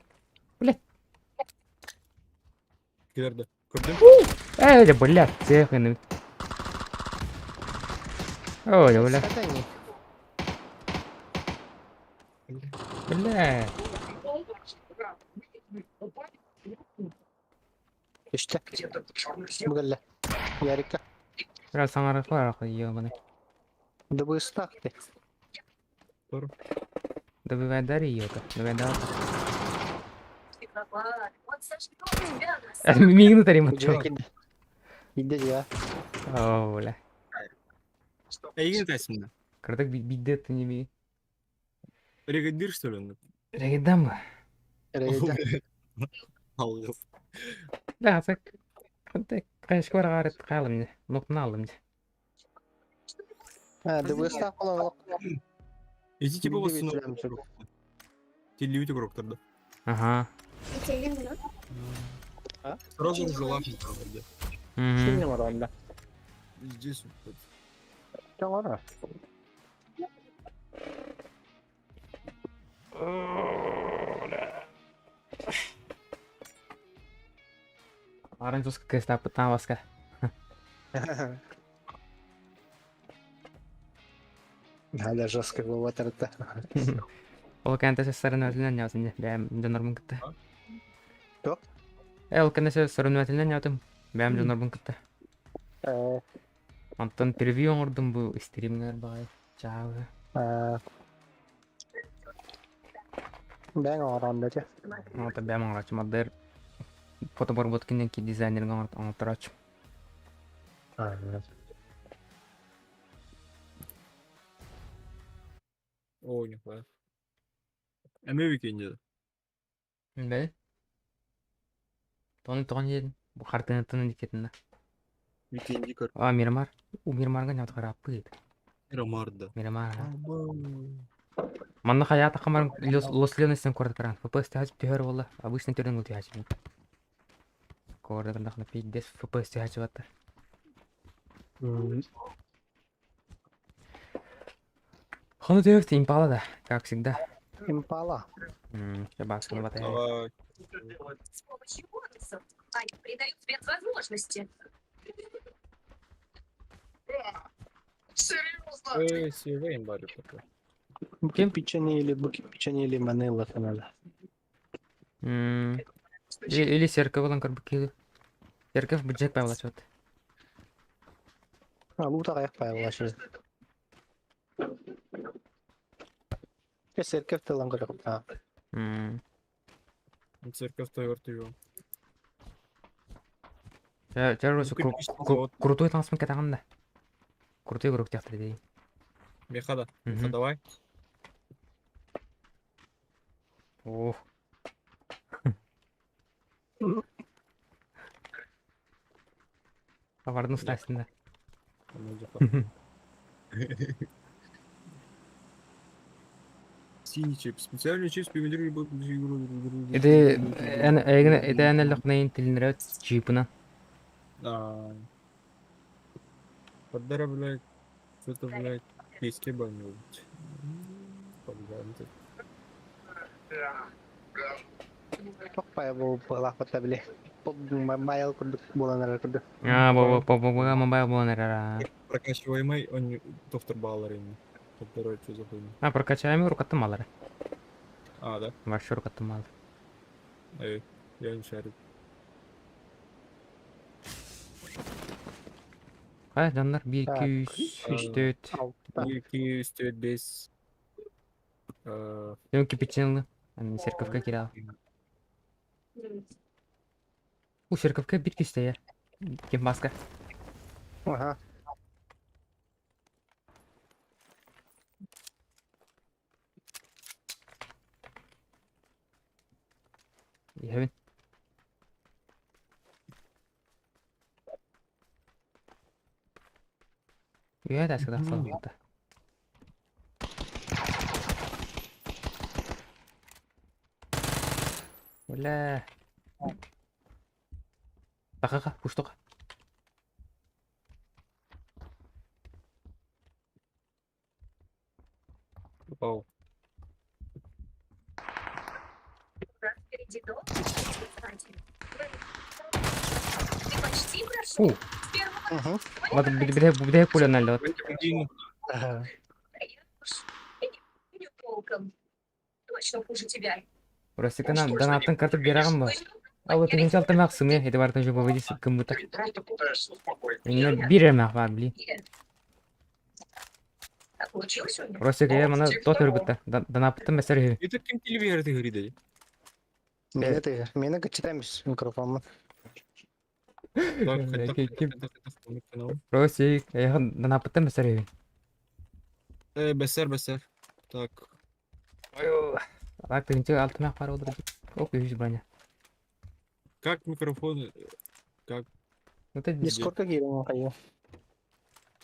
Келерді. Көрдім? Эй, да, блядь, цех енді. Ой, бля. Это не. Бля. Үстэ. Бүгілі. Ярика. Biraz саңарық бар ақы, ебаный. Дыбыстақ ты. Добивай дари, ёка. Добивай давай. Он сожгет тебя на Мигну тарим Жек инде. Инде я. О, бля. Әйген тәсімді. Кырдык бидде ты не би. Регендир, что ли? Регендам ба. Рейда. Алғыз. Бля, так. Кырдык кайшка бар гарып калым не. Ноктун алдым. А, дыбыстақ болан Иди типа Билбей вот билем жүр. Телевит игроктарды. Ага. Сразу же лахнет. Шине бар онда. Здесь вот. Жоғары. Оранжевский крест апытан баска. Надо жестко было это. Ол кэнтэсе сарынуатылынан яутым не. Бәм донормун кытта. Тоқ? Э, ол кэнтэсе сарынуатылынан яутым. Бәм донормун кытта. Антон превью оңордум бу стримнер бай. Чао. Бәң оғыранда те. Ата бәм оңорачым адыр. Фотобарботкинен ки дизайнерге оңортурачым. О, нихуя. Эме викенде. Бе? Тоны тоғын едin. Бу хартыны тыны дикетин да. Викенди көр. А, Мирамар. У Мирамарга нят карапыт. Мирамарда. Мирамар. Манна хаята хамар Лос Леонестен көрді кран. ФПС тәжіп түйер болы. Обычный түрден бұл тәжіп. Көрді кран пиздец ФПС тәжіп атты. Хону түйөкті импала да, как всегда. Импала. Шабасканы батай. Давай. С помощью бонусов они придают тебе возможности. Серьезно? Эй, севейн бари такой. Ким? Букет печенье или букет печенье или манила надо. Или церковь болан көрбі Церковь бюджет павла чот. А, лута аяқ пайла ше. Церковь тылан көріп. А, Церковь тойгор түйө. Чарросы крутой танысмын кетаған да. Крутой игрок театр дейін. Меха да. Меха давай. Ох. Товардың ұстасында. Синий чип. Специальный чип специальный Иде ән ән лықнайын тілінірі чипына. А. Поддара, блядь, что-то, блядь, письки баню. Подганты. Тохпай бу балаах били. Майл курдук буолан эрэр курдук. А, бу бу бу бу мобайл буолан эрэр. Прокачиваемый, он доктор баллар именно. Поддара, что за хуйня? А, прокачаемый рукаттым алары. А, да? Вообще рукаттым алары. Эй, я не шарю. Хай, дьоннор 1, Так, 2, 3, 4. Алта. 1, 2, 3, 4, 5. Дьон кипичинлы. Церковка кирал. У церковка бит кистея. Кем маска. Ага. Иһэбин. Үөһэ тааска тахсан ылбыта. Бля. Тахаха, пуштука. Попал. Впереди дом, Ты почти прошел. У, С первого Угу. вот бля, бля, пуля налет. Один. Ага. не толком. Точно хуже тебя. Росикана донаттан картып берагым ба. А вот не взял там сымы, это варто же поводить кому-то. Ты просто пытаешься успокоить. Именно бирем бар, блин. Так получилось у меня? Росик я мана тот өрбүттэ. Донаттан мәсәр Это кем телевизор ты говорит, Мені ти, мені читаємо микрофон. Так, Бля, так, кем- так, так, так, канал. Росик, я донаттан мәсәр. Бесер, бесер. Так. Так, ты ничего алтымак бар олыр. Ок, yüz броня. Как микрофон? Ну ты Дискордка киирэн хайа.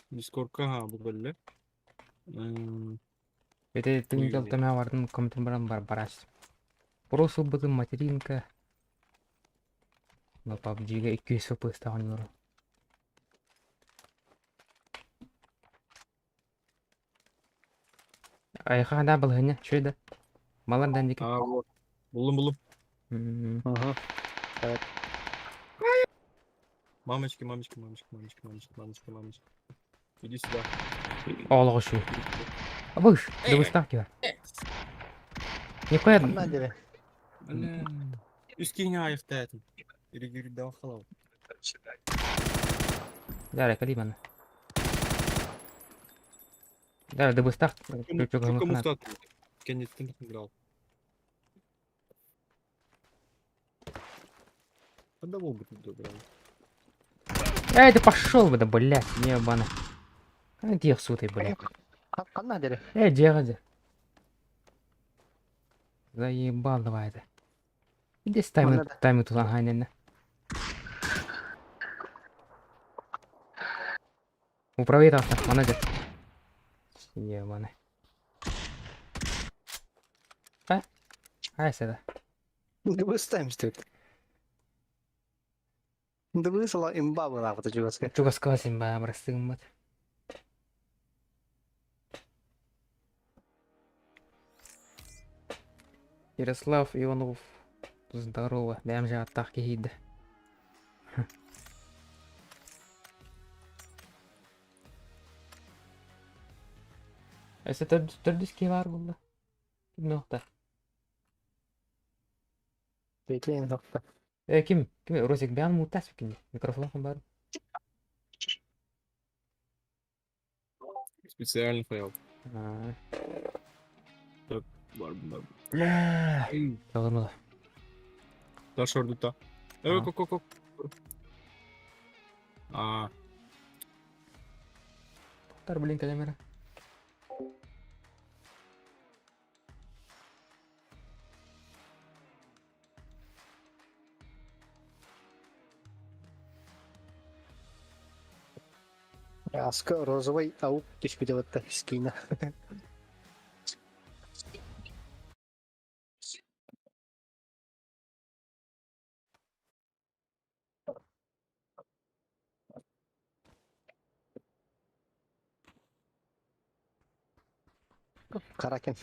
Дискорд, ага, бу бөлле. Это ты не Хуй алтымак бардын компьютер баран бар бараш. Просто бытын материнка. Но PUBG-ге 200 FPS тагын Айха да был гыня, чё да? Малар дандики. А, вот. Булым, булым. Угу. Мамочки, мамочки, мамочки, мамочки, мамочки, мамочки, мамочки. Иди сюда. Олох шу. Абыш, да выставки. Нихуя. Ханна дире. Бля. Үскине айықтайтын. Иригири дал халал. Да, кали мана. Да, да выставки. Кому стат? Кеннеттен играл. Одного бы тут добрал. Эй, ты пошел бы, да, блядь, не бана. Где суты, блядь? Ханна дире. Эй, где? Заебал давай это. Иди с таймы, Манна да. таймы туда, ага, не, не. Управи там, менеджер. Ебаный. А? Ай, сюда. Дыбыстаем тут. Дыбысала имба была вот эти вот. Чугаскасим ба, брастым. Ярослав Иванов. Здорово. Бәм же аттақ кейді. Эсе төрдүс ки бар булды. Ким нокта? Бетлейн нокта. Э, ким? Ким? Росик бән мутас ким? Микрофон бар. Специальный файл. А. Бар, бар. Бля. Тоғырмы. Та шордута. Ага. Э, ко, ко, ко. А, Тар блин камера. Аска розовый аук түспүтэ скина. Каракин.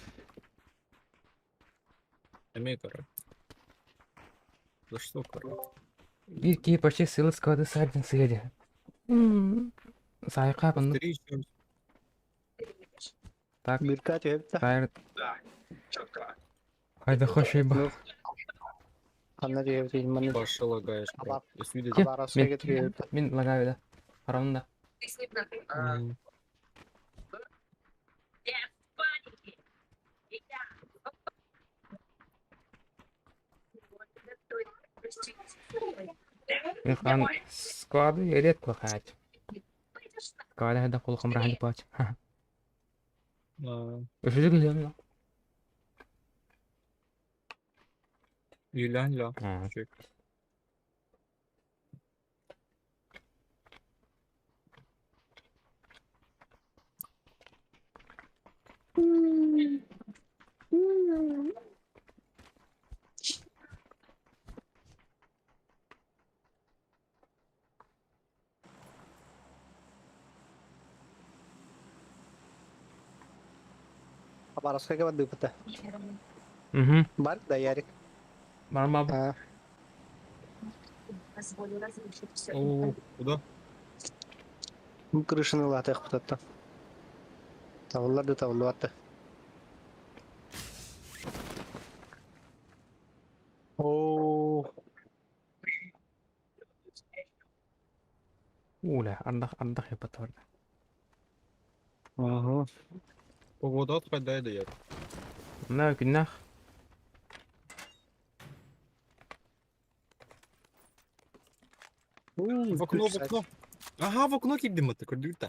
Эмиэ кара. За что кара? Биир киһи почти сылы склады сардин сыади. Сайка ну Повтори еще раз. Так, Бирка түһэбит хайр Да, четко. хайда хошойба. Ну, ханна түһэбит маны Паша лагаешь, брат. Аба- Если видите. Хабаровскайга түһэбит. Мин лагаю да. Харамда. Ты с ним на «ты»? М, Без паники. И я. Мин хан склады редко хать. Пойдешь на Склады хайда кулхам рахали пач. а, Өшүжү келем да. Юлян ля. Чек. Хабаровскайга бардыыппыта. Угу. Бар да Ярик. Барма А, Позволю разрушить все. О, куда? бу крышаны улаатыахпыт Табыллар да табыллыбатта. Оо, Уля, ардах ардах япатар. Ага. Погода отпадает, да я. На күннах. В окно, в окно. Ага, в окно кидем это, курдюта.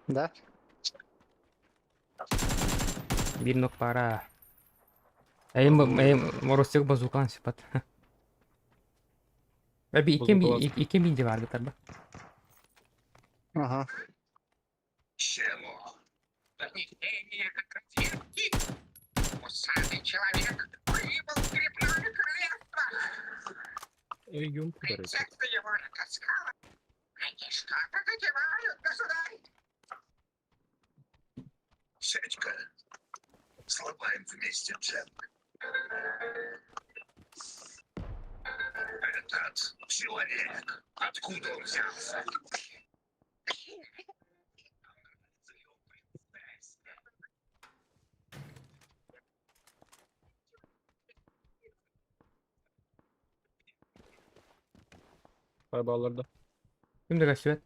Да? Бир нок пара. Эйм эйм моростек базукан сипат. Abi iki mi Базукалас. iki mi vardı tabi. Ага. Чего? Донесение от разведки? Усатый человек прибыл в Грибное королевство. Эй, юм подарок. Принцесса его натаскала. Они что-то затевают, государь. Сядь-ка. Сломаем вместе Джек. Этот человек, откуда он взялся? Хайбаларда. Kim de kaçtı?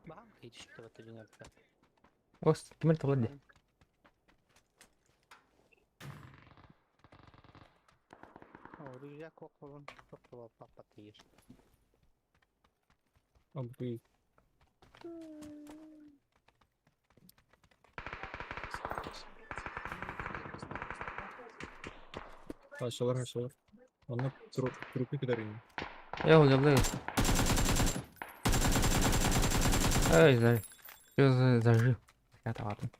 Бам, Ос, ким толады? Рюкзак оқылын, тоқтап папа тиер. А, ты. Хашалар, хашалар. Онно трупы кидарин. Я удивляюсь. Эй, за. Что за зажив? Я ладно.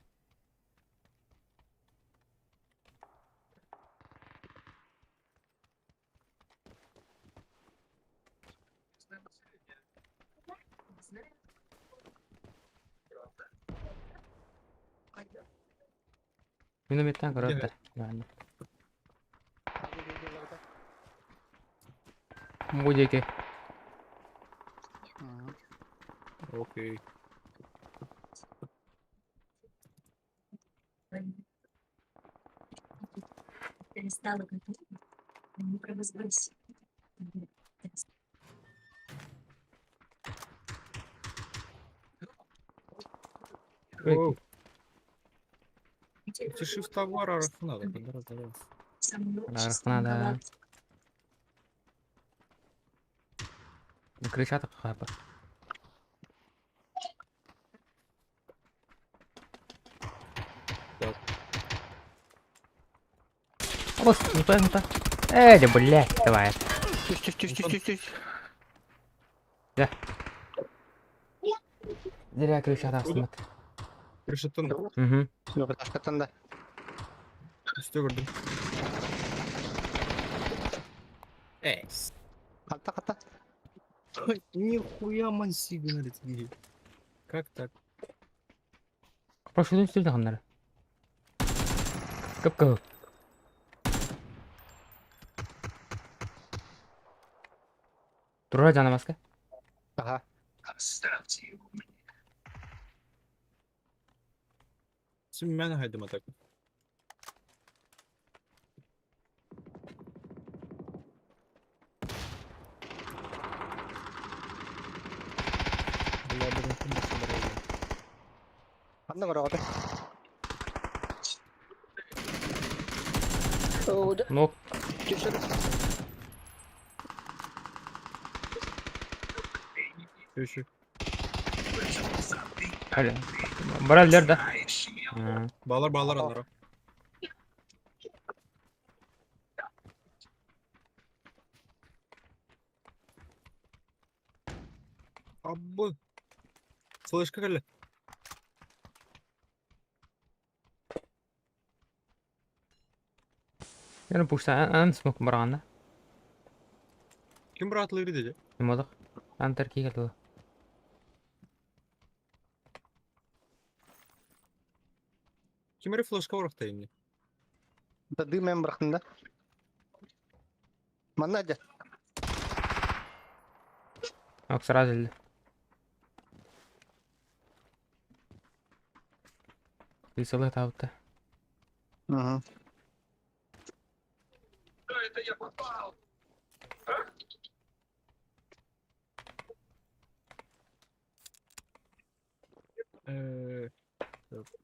Минометтан көрөттөр. Ладно. Мудики. Окей. Перестала готовить, они провозгласили. Оу, Тиши в товар, арахнада. Арахнада. Кричат хапа. Так. Ос, не то, не то. Эй, да блядь, давай. Түс, түс, түс, түс, түс, түс. Зря кричат астымат. Крышатын. Угу. Жоқ, ташкаттан да. Үстө көрдүм. Эй. Қатта, қатта. Нихуя манси говорит. Как так? Прошелын сүрдэ ханнары. Кып-кыһыл. Турар жанамаска. Ага. Оставьте его мне. Син мен хайдым атак. Бля, бүгін кім басын барады? Ханна көрөҕүт? Оо, дьэ, Нок. түсөр. Еще. Hadi. Бараллар да. Знаешь его. М. Балар балар анара. Абы. Флешка кэллэ. Яны пушта ан смок барғанда. Ким быраатылыр деди? Модық. Антар кигел. Ким эрэ флешка барахта инни. Да дым эн бырахтым да. Манна дьэ. Ок, сразу элді. Рисалы табытта. Мгм. Что это я попал?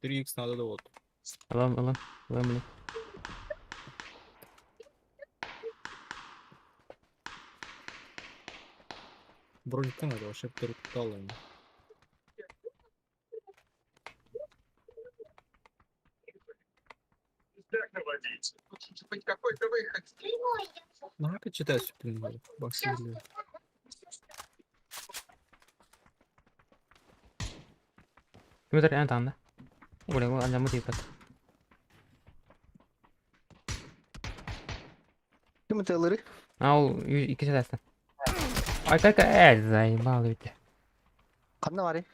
3х надо да вот. Алам, алам, алам, блин. Броника надо, вообще перепутал. Так наводить. Должен быть какой-то выход. На, читай все, Баксы или... Ким эн танда. Бля, ол анжамы тейпат. Ким это ылыры? А ол икки сәтәстен. Ай, кай, кай, заебал бит. Ханна барый?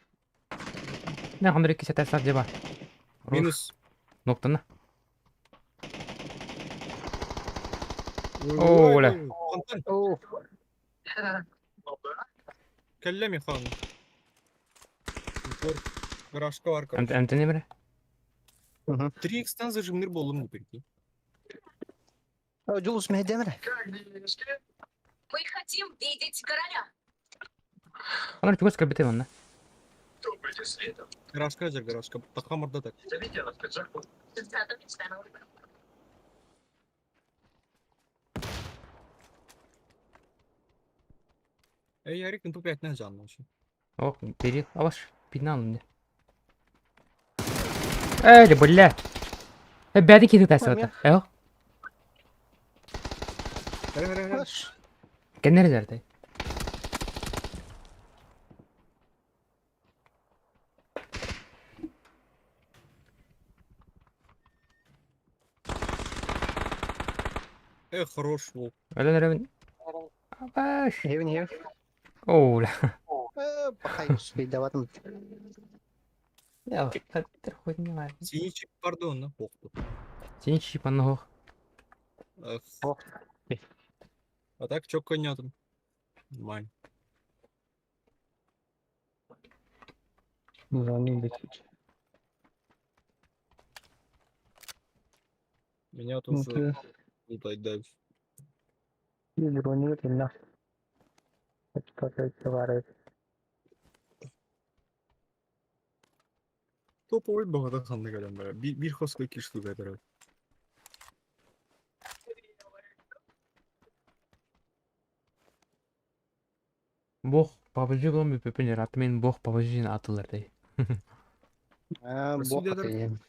Не, хандар икки сәтәстен деба. Минус. Ноктаны. Ой, О, ой, оля. ой, Фонтан. Оо, Ну да. Кэллэ механ. Упор. Гаражка бар, короче. Әмтене бире. Мгм. 3х-тан зажимныр болдум бу прикинь. Оо, Дьулус мэһэдэмэрэ. Как делишки? Мы хотим видеть короля. Хандар чугас кірбіте манна. Топайте следом. Гаражка жер, гаражка. Тахамырда так. Залетела в пиджаку. Зато мечта. Эй, Ярик, ну 5 жанна вообще. Ок, бери. Алаш, пинал мне. Эй, бля. Бәді кетіп тәсі Ой, бата. Эо, Хара, хара, хара. Аш. кеннер жерде. Эй, хорош, волк. Өлен өрөбүн. Абаш. Эбин эбин. О, бля. Э, пахай, бейдаватым. Я, хаттыр хуйня. Синичек, пардон, на похту. Сен чипан ох. Эх. Ох. А так, чё коня там? Нормально. Звоним выключи. Меня Ну, тут ты лутать дальше. броню на. Топовый бағада ханны кэлэн бара. Бир хоска кишту кэтэрэ. Бог пабыжы болон бүпөпүн аты мен бог пабыжын атылар дей. А, Спасибо, бог дядя. ты.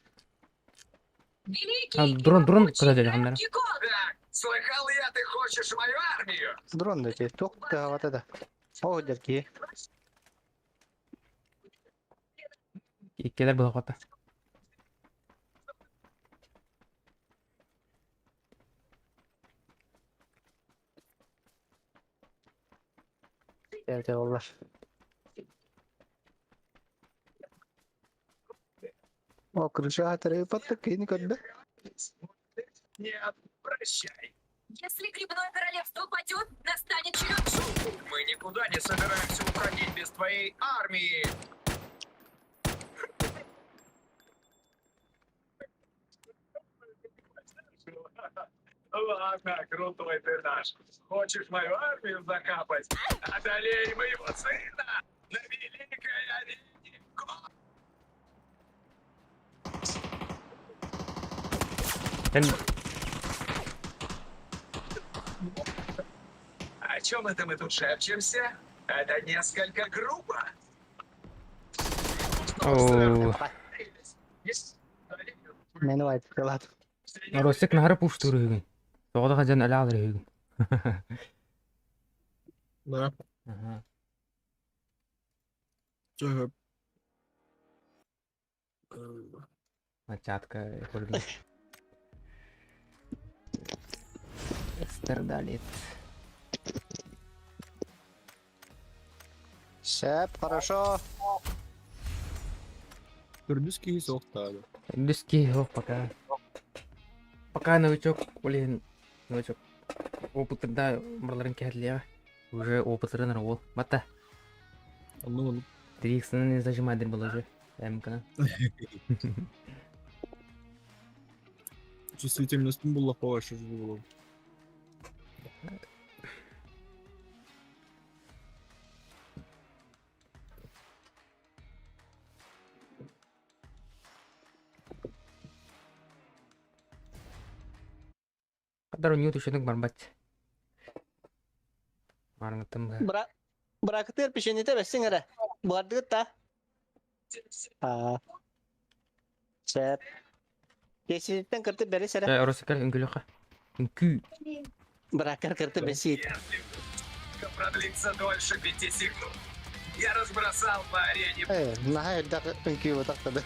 Великий А, и дрон, дрон могучий куда дели, Ханнера? Геккон! Так, слыхал я, ты хочешь мою армию? Дрон да тебе. Тух ты вот это. О, дядьки. Иккелер булак бата. Evet, олар. О, крыша тарыпатта кини көрдө. Нет, прощай. Если грибное королевство падет, настанет черед джунглей. Мы никуда не собираемся уходить без твоей армии. Ладно, крутой ты наш. Хочешь мою армию закапать? Одолей моего сына на великой арене. Эн О чем это мы тут шепчемся? Это несколько грубо. Оо. Мен вайт кылат. Ростик нахара пуштуур үһүгүн. Тоҕо да дьон өлө аалар үһүгүн. Да. Аха. Чё? Начатка көрдүм. Страдалит. Шеп, хорошо. Төрдүс киһи суох таада. Төрдүс киһи суох пока. Пока новичок, блин, новичок. Опытырда барларын кэһэллиэҕэ. Уже опытырын уол. Батта. Онну онну. Триксны не зажимай был уже. МК. Чувствительностьтун буллахха вообще було. Кадар у ньют барбат. Марнатым га. Бра Быракытыар печеньете бэссиҥ эрэ. Бардыгыт да? Аа. Сөп. Киэсититтэн кыртып бэрис эрэ. Э, Росикар үҥкүлүөххэ. Үҥкүү. Быракар кыртып бэсиит. Продлится дольше пяти секунд. Я разбросал по арене. Э, наһаа элбэх үҥкүү батахтады.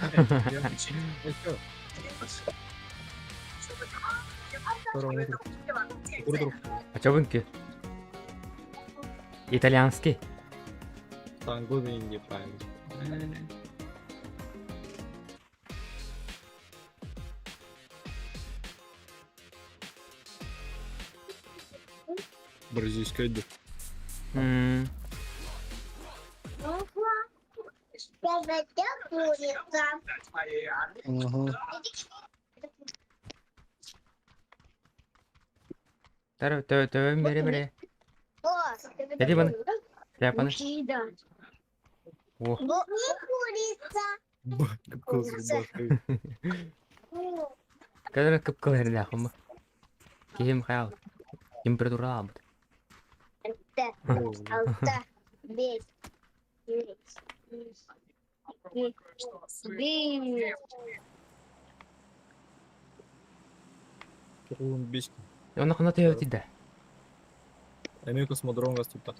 А чё үҥкүү? Итальянский. Танго не правильно. Бразильская идет. Угу. Төр тө төбөм бери бери. Эти баны. Шляпаны. О. Кадр кып-кыл эрдээх бу. Киһим хайал. Температура аабыт. Алта, бес, бес. Онно ханна төһөбүт да. Эми космодромга ступта.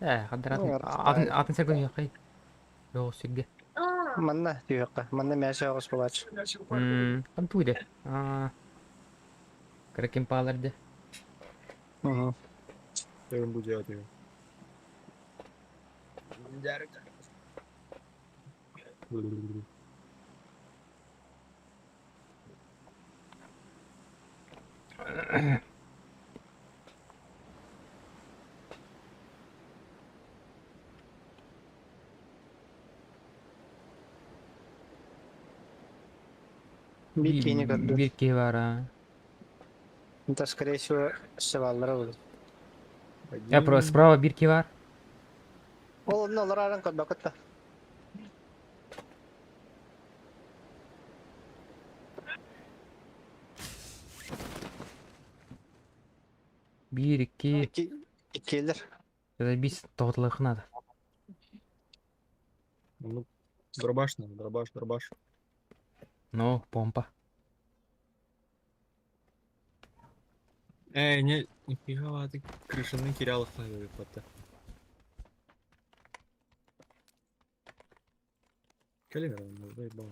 Э, хаддар атын атын атын сэргэн яхай. Йоо сиргэ. Манна түһүөххэ. Манна мээсэ оҕус буолааччы. Мм, там туйда. Аа. Кыра пааларды. Угу. Я буду делать его. Биир киһини көрдүм. Биир киһи баар аа. Это, скорее всего, сыбаллара буолуо. Я просто справа биир киһи баар. Ол онно олор аран көрбөккүт да. Биир, икки, Икки иккиэлэр. это бис тоҕотулуохха наада. Ну, дробаш надо, дробаш, дробаш. Ну, помпа. Эй, не, нифига ты крышаны терял хата. Кэлин, заебал.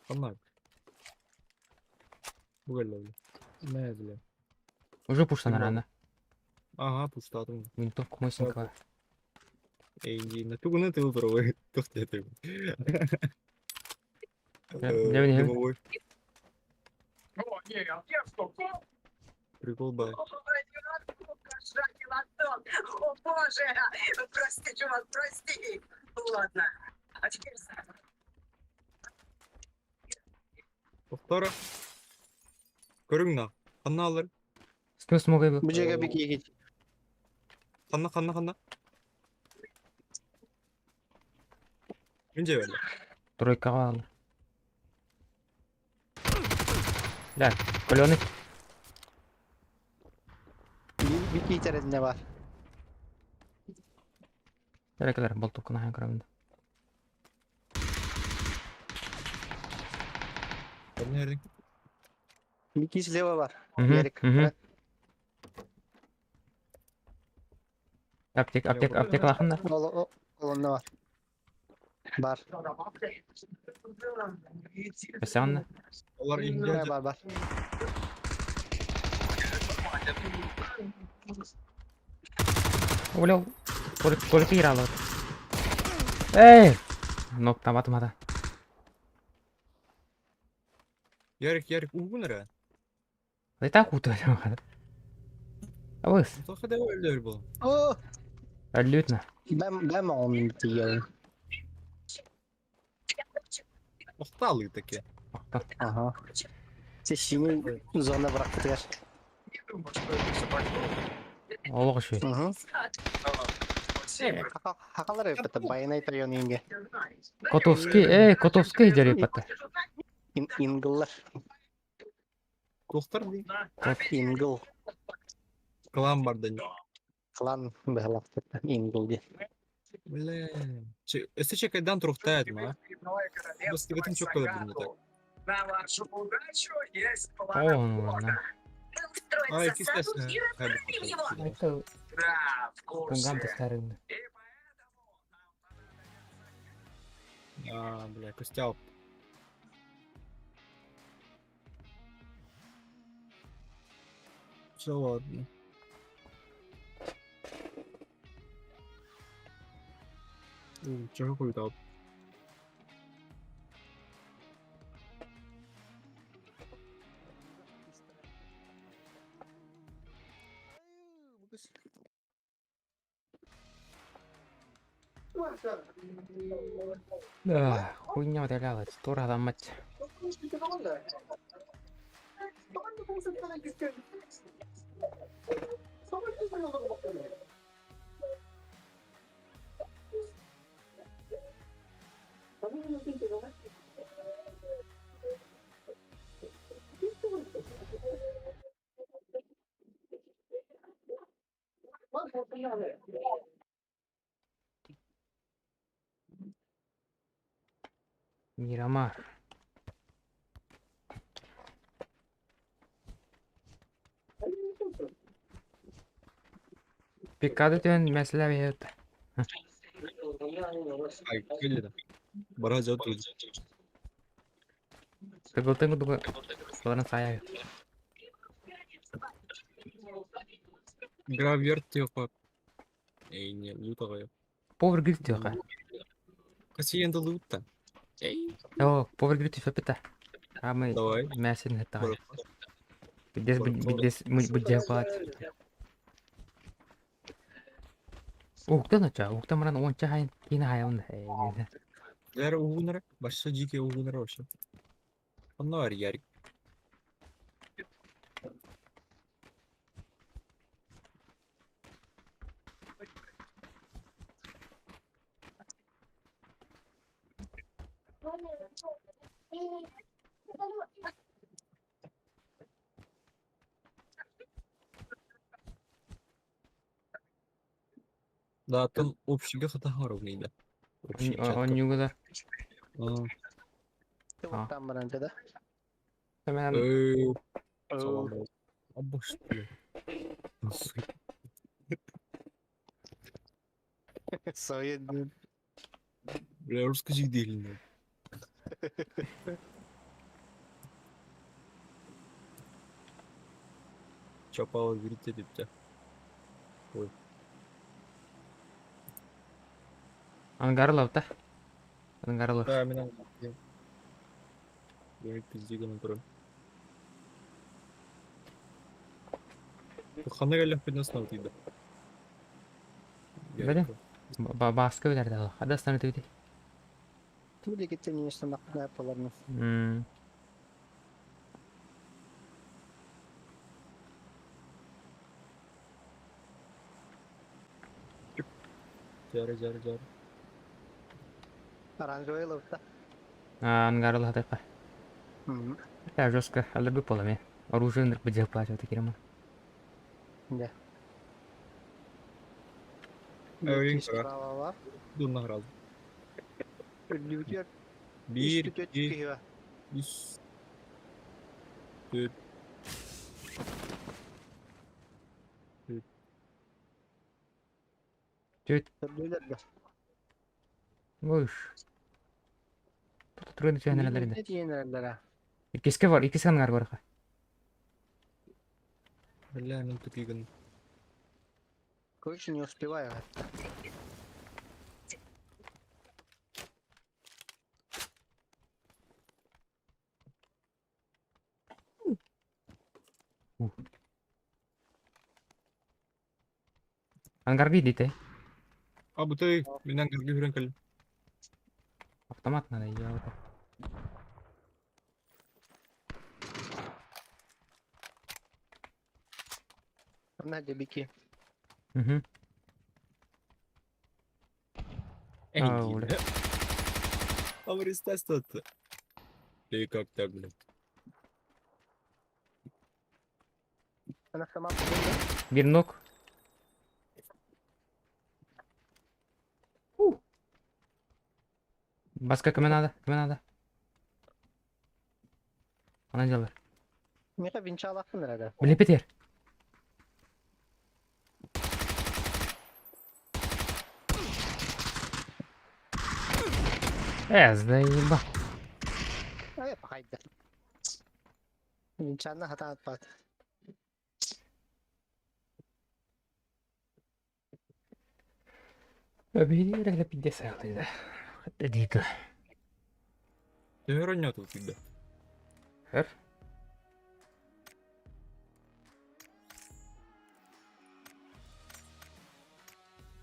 Фонарь. Уголь, Не, бля. Уже пушта рано. Ага, пустатым. Винтовку Мосинкова. Эй, на тугуны ты выбрал, ты. Дьэ мин иһэбин. Дымовой. Прикол бай. О боже! Прости, чувак, прости! Ладно, а теперь Повтора. Көрүҥ на. Ханна алар? Снос смогай был. Бу дьиэгэ бикиигит. Ханна ханна ханна? Мин дьиэбэр. Тройкаҕа бааллар. Да, каленый. Бикии тэриннэ бар. Кэлэр кэлэр, болтуккун аһан көрөбүн. Ханна эрин? Бикии слева бар. Мгм, Ярик. мгм. Аптек, аптек, аптекалаахын да. Ол онно бар. Бар. Өссө да. Олар Индия Бар бар. Оля, только играла. Эй! Ноктаматым хата. Ярик, Ярик, угун эрэ. Лета кута. Абыс, Тоха да өлөр бу. О, өллүтна. бэм бэм оҕом тиийэбин. Охталы таки. Охто. Ага. Сессийный зона бырахпытыгар. Олох үчүгэй. Угу. Хакалар эппэтэ байанай тойон инге. Котовский, эй, Котовский дьарыйбата. Ингллар. Кухтар Ингл. клан бар да. Клан быһалахтыттан Ингл диэн. Бля. Өссө чекайдан турухтаят ма. Бас тигэтин чокколор не так. На вашу удачу есть О, план ну ладно. Мы устроим Ай, засаду кистесне. и разгромим его! Это Да, в кунган курсе. старый. И поэтому А, бля, костял. Все ладно. Чего хуй-то? Да, хуйня удалялась. Тура там мать. Мирамар. Пикады түн мәселе бейт. Ай, келді. Бара жауып Тыгылтың дуга. Соларын сая. Гравьер тихо. Эй, не, лутаға. Повар гриль тихо. Қасы енді лутта. Эй, О, повар гриль тихо пита. А мы давай. мәселе хетта. Барып. Бидес бидес будде пат. Уктан ача, уктан маран онча хайын кина хайын. Яр угунара, башта жеке угунара вообще. Онно бар Ярик. Да, там общига хата ровнейда. Общий чатка. Онюгда. А. Там баран да. Мен Эй, салам. Абош, бля. Союз. Бля, расскажи, где или нет. Чапала верите тебя. Ангарлов та. Ангарлов. Да, меня. Пизди гынан туран. Ханна кэллэхпитинэ сналтыйда. Били? Бааска билэр да хада станы түгүтүй. Ту диэки теннистан поларны. Жары жары жары. Оранжевый ловта. Ангар латыка. Это жестко, аллергия полами. Оружие нырк бдех плачет таким. Да. Эйин кыра. Дунна грал. Биир, икки, үс, түөрт. Түөрт. Уш. Трудно түһэнэрэлэр. Иккиске бар, иккис ангар барха. Бля, мен тупиган. Короче, не успеваю. Ангарга идите. А, бутый, мен ангарга хүрен кэллим. Автомат надо, я вот. Надя, беги. Угу. Эй, А Ты как так, блядь? Она сама Бирнок. Баска кому надо? Кому надо? Она делает. Миха венчала надо. Бля, Петер. Заеба. А я похайда. Венчана хата отпад. Бери, пиздец, да. Дито. Ты тут всегда. Хэр?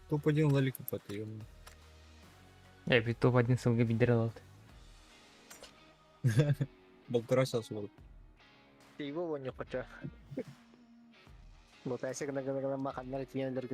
Топ-1 лалик попадает, ё Я ведь топ-1 сылгы бидерел. Полтора часа вот. Его вон не хочу. Вот я всегда говорю, маханнар тиендер.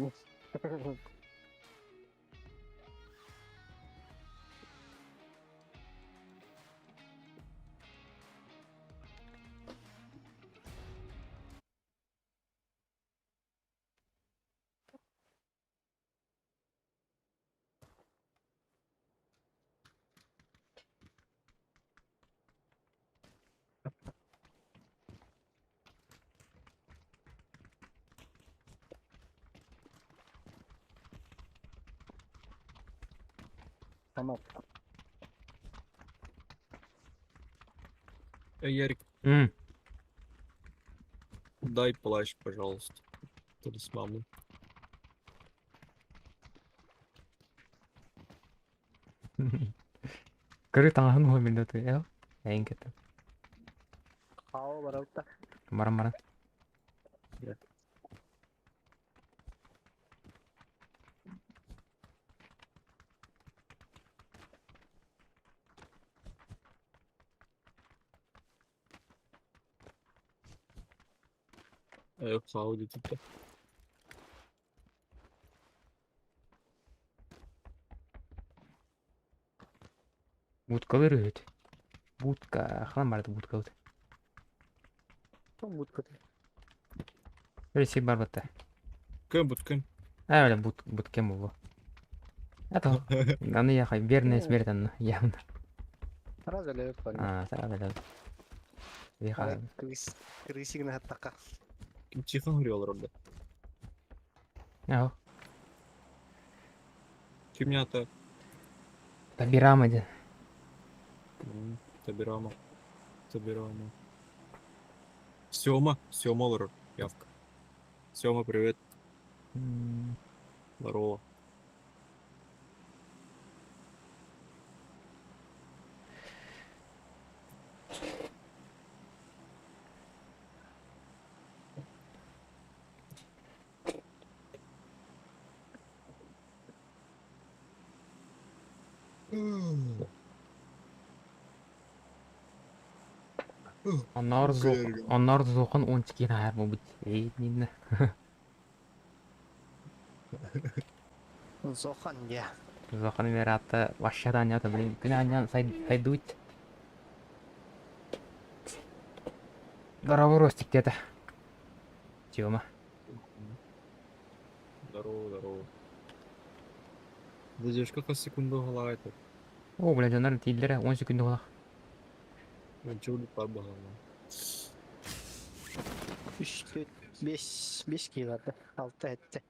Tamam. Эй, Ярик, дай плащ, пожалуйста. Талисману. Көрү таҥаһын уһун ты эл. Эйин кеттим. Хау баралта. Баран баран. Хауди типа. Будкалар үһүт. Будка, ханан барды будка вот. Будка. Өресі бар батта. Кем буд кем? А, бля, буд буд кем булу. Это, аны я хай верная смерть анна, явно. Сразу левый А, сразу левый. Виха. Крыс, крысигна хаттака. Ким Тихон говорил, Робда. Ага. Кимнята. Табирама один. Табирама. Табирама. Сёма. Сёма, лор. Явка. Сёма, привет. Здорово. Онноор зуох онноор зуохан уонча киһи ааһар буолбут. Эй, нинна. Зохан дьэ. Зохан верата вообще аанньаата, блин, күн аанньаан сайдыбыт. Здорово, Ростик диэтэ. Тёма. Здорово, здорово. Задержка хас секунда уһалаҕай это? О, бля, дьоннор тииллэрэ 10 секунда уһалах. Чего пар баһалаҕа. Үс, төрт, бес, бес киилэрдэ. Алта этте.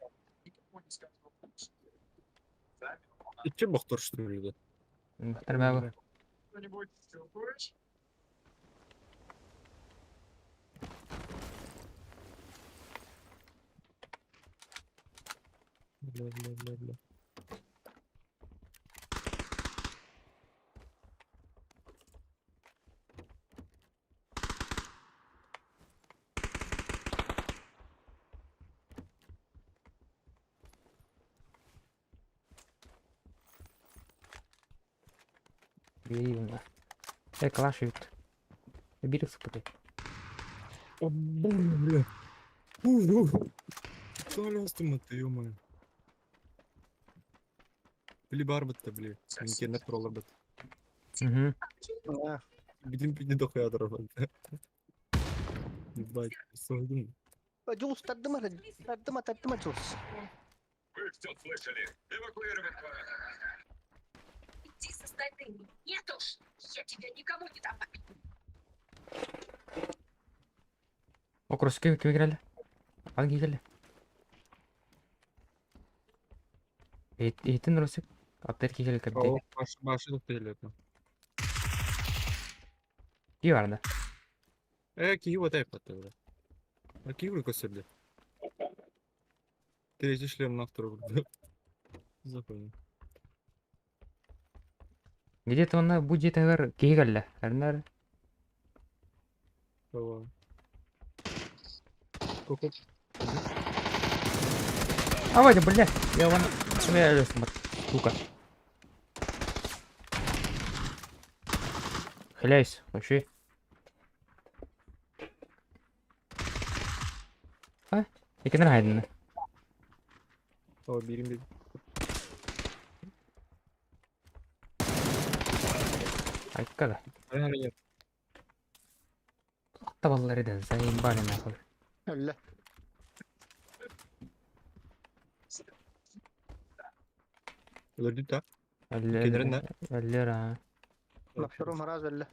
Иччи бохтор что ли? Бахтар баба. Бля, бля, бля, бля. Бери уна. Э, калаш эбит. Биир сыппытай. О, бля. Фу, фу. Толя, ты, ё-моё. Били барбытта, били. Интернет пролар бит. Угу. А, Бүтүн пини дохуя дорогой. Ебать, соһуйдум. Дьулус тардыма, тардыма, тардыма Дьулус. Вы все слышали. Эвакуировать пора. Иди с остальными. Нет уж, я тебя никому не дам. Окруска ким кирэллэ? Ан киирэллэ. Иһиттин Ростик. Аттар киирэллэ кэбдэй. О, баш башы тохтойлы это. Кии барда. Э, киһи вот айпатты, бля. А киһи көсөрдө. Третий шлем на второй. Запомни. Где-то онно бу дьиэтигэр киһи кэллэ. Эрнэр Давай. Коко. А вадя, бля, я вон... Я өлөсүм бар. Сука. Хиляюсь, вообще. А? Икенер хайдына. Давай, берем, берем. Айка да. Нет. Табаллар иден, заебали нахуй. Өллө. Өлөрдү да. Өллөр, Кенерин да. өллөр, а. Махторум раз өллө.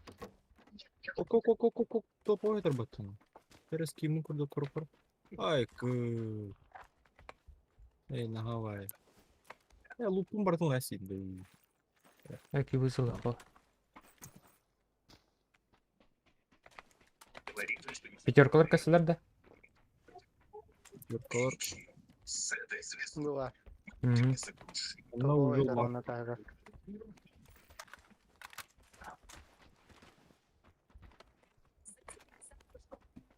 Ок, ок, ок, ок, ок, ок, топовый тарбаттан. Терес киму курду корпор. Ай, кы. Эй, нахавай. Э, лупун бартын ласит, да. Эки вызылы. Пятеркалар касылар да? Юркалар. С этой звездой Была. Мгм. Она уже Ой, лак. она также.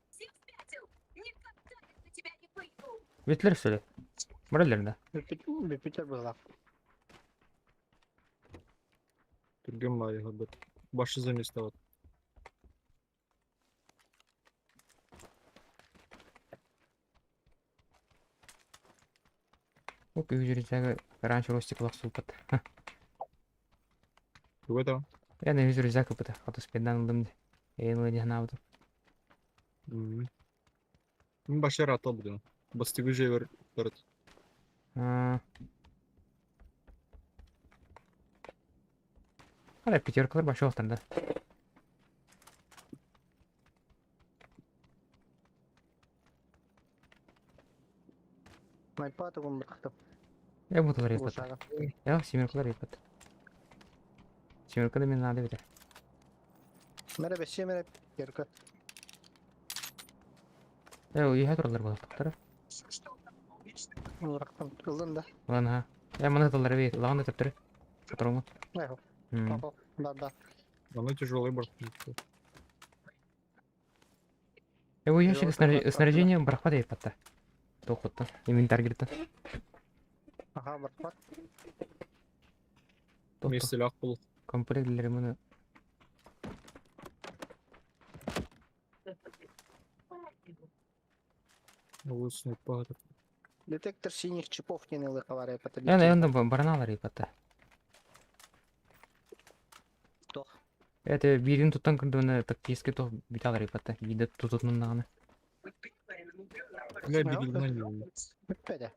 Всех спятил. Никогда я за тебя не выйду. Бүттүлэр что ли? Бараллар да. Питер была. Түрген май хабат. Башы заместа вот. Оп, үз раньше Ростик лах сулпат. Туга там? Я на үз рюкзак ыпыта. Хата спиндан ылдым ди. Эйн ылы дихнаабытым. Мин башы рата буду. Бастыгы жевер барат. Ара пятеркалар башы оқтан да. Найпа тугум бырахтым. Я бутылар епат. Ушага. Я семеркалар епат. Семерка да мен надо бит. Мере беши мере пятерка. Э, уйха туралар болақтар. Бырахтым. Ылдым да. Улан ха. Я маны тыллар бит. Лаган өтөптөр. Туруму. Эх, Да, да. Она тяжелый бар. Э, бу ящик Ёлка, палка. снаряжение брахпат епатта. Тоқуттан. Инвентарь киртен. Ага, бырахпат. Тоқту. Месте лях был. Комплект для ремонта. Олус нуппаата. Детектор синих чипов диэн ылыха барай Эн патабитин. эн да бараналар ипата. Туох? Это биирин туттан көрдөөнө тактический туох бүталар ипата. Биирдэ тутутуннаҕына. Бля, бигилман Бүппэтэ.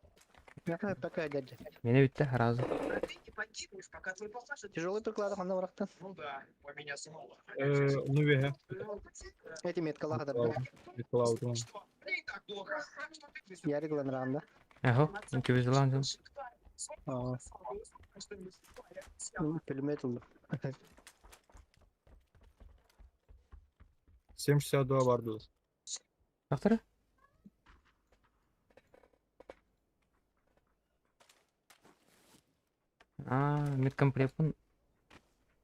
Миэхэ пока дядя. Мene бүттэ сразу. Тяжелый приклад ханна барахтан. Ну веге. Эти меткалаха да. Клаудон. Ярик ланранда. Эхо, инквизилан. Аа. Пулемет ылла. 7,62 барды. Доктор? Аа, медкомплектпын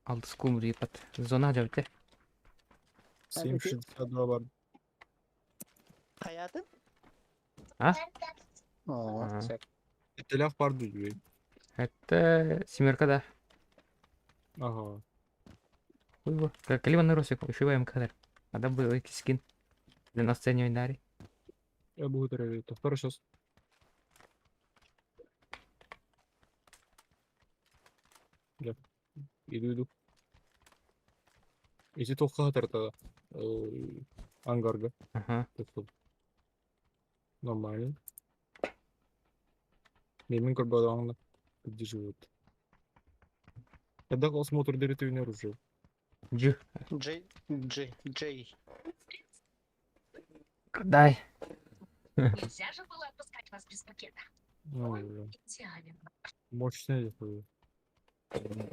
алтыс кум рипат. Зона жабыте. 7,62 барды. Хаятын? А? Оо, Аа. сек. Телях барды дүй. Это семерка да. Ага. Хуй Калибан Росик, еще ВМ кадр. Надо было скин. Для нас ценивать дари. Я буду это. Хорошо. Я иду, иду. Ити тоққа тарта ангарга. Ага. Нормально. Менин көрбөдө где живет. Когда осмотр директивный оружие. Дж. Джей, Джей, Джей. Дай. Нельзя же было отпускать вас без пакета. Ну, Он идеален. мощный такой.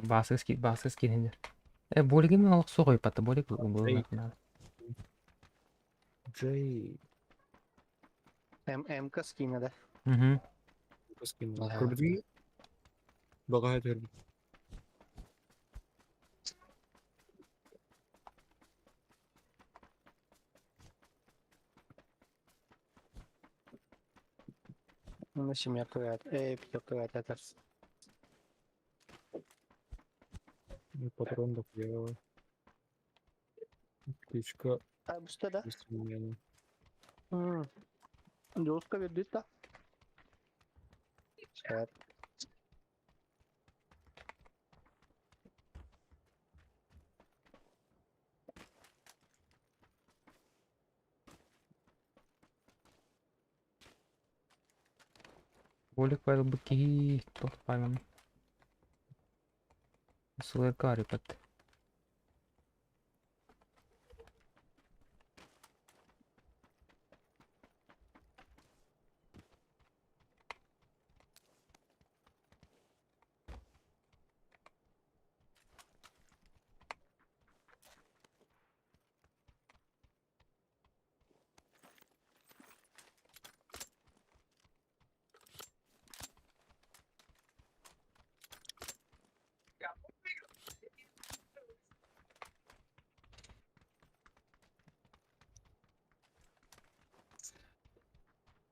Басы скин, басы скин. Э, болигин мен алып соғой патты, болик был Эй. надо. Джей. ММК скина, да? Угу. Скин. Ага. Көрбүдүңбү? Бага көрбүт. Ну, семерка говорят. Эй, пятерка говорят, это. Патрон дохуя. Птичка. А, что, да? Несомненно. Доска ведет, да? Э, Болик пайл быки, тот пайман. Сулеркари патты.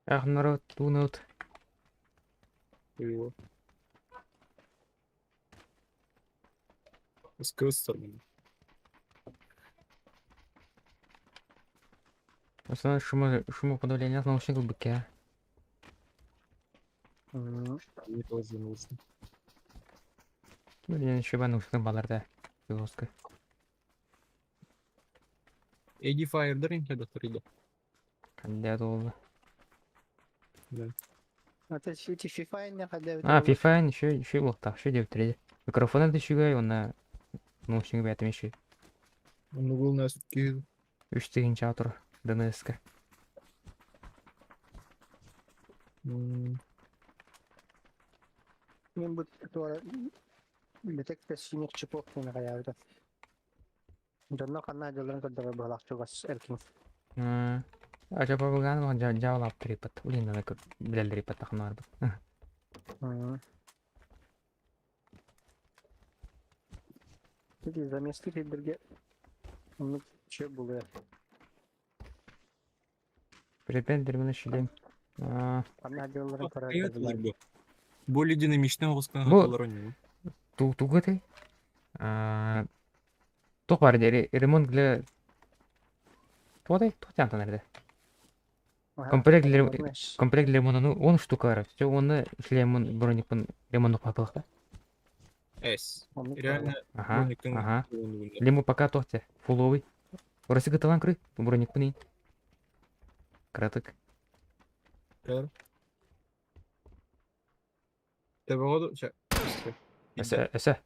Ах, народ, тунут. Его. Скрыстер. Основное шумо, шумоподавление наушников быке. Мне тоже нужно. Блин, еще бы наушник баларда. Жестко. Эдди Файр дарын да. Кандя долго. Это эти FIFA не хотят. А, FIFA еще, еще был так, еще 9 Микрофон это еще он на наушник бятым еще. Он был на скид. Үш деген чатыр ДНС-ка. Мен будет детектор синих чипов не нравится. Донно ханна дьоллорун көрдөрөр быһалаах чугас эркин. Acaba bu galiba cevap tripат. Блин, надо билелери паттахнар бу. Эти заместы хидерге ну че было. Препендер мен шилем. Ханна дьоллорун көрөр. Более динамичный оғызқан Бу- хаталар ойнайды. Ту тугаты. Тух бар дери ремонт для Туадай, тух тянта nerede? Комплект для комплект лимона, ну, он штука, все, он шлемон броникпын лимонну хапылыкта. Эс. Реально Ага, брониктың ага. Лиму пока тохте, фуловый. Оросы гыталан кры, броникпын. Кратык. Кэр. Тебоҕо чэ. Эсэ, эсэ.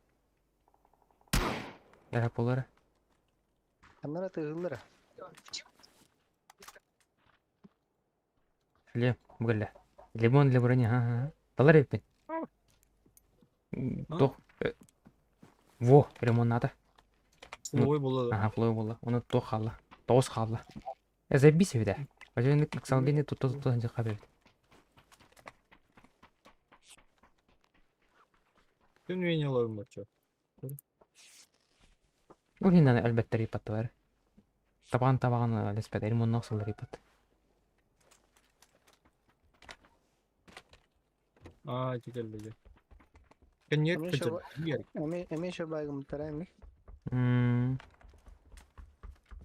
Эһэ полара. Аннара тыһыллара. Шлем, бугелле. Лимон для брони, ага, ага. Талар эппин. Тох. Во, ремонт надо. Фуловый буолла. Ага, флой буолла. Оны тох хаалла. Тоҕус хаалла. Э, заебись эбит ээ. Ажын ыксалгыны тутта-тутта сылдьар эбит. Тем не менее ловим бачча. Ол иһин элбэттэр ыыппаттылар. Табаҕын табаҕын элэспэт, ремоннаах сыллар ыыппат. Аа, ити кэллэ дьэ. Кэнниэт Эмиэ кыдьыр. шо- Эмиэ эмиэ баагымтара эми. М.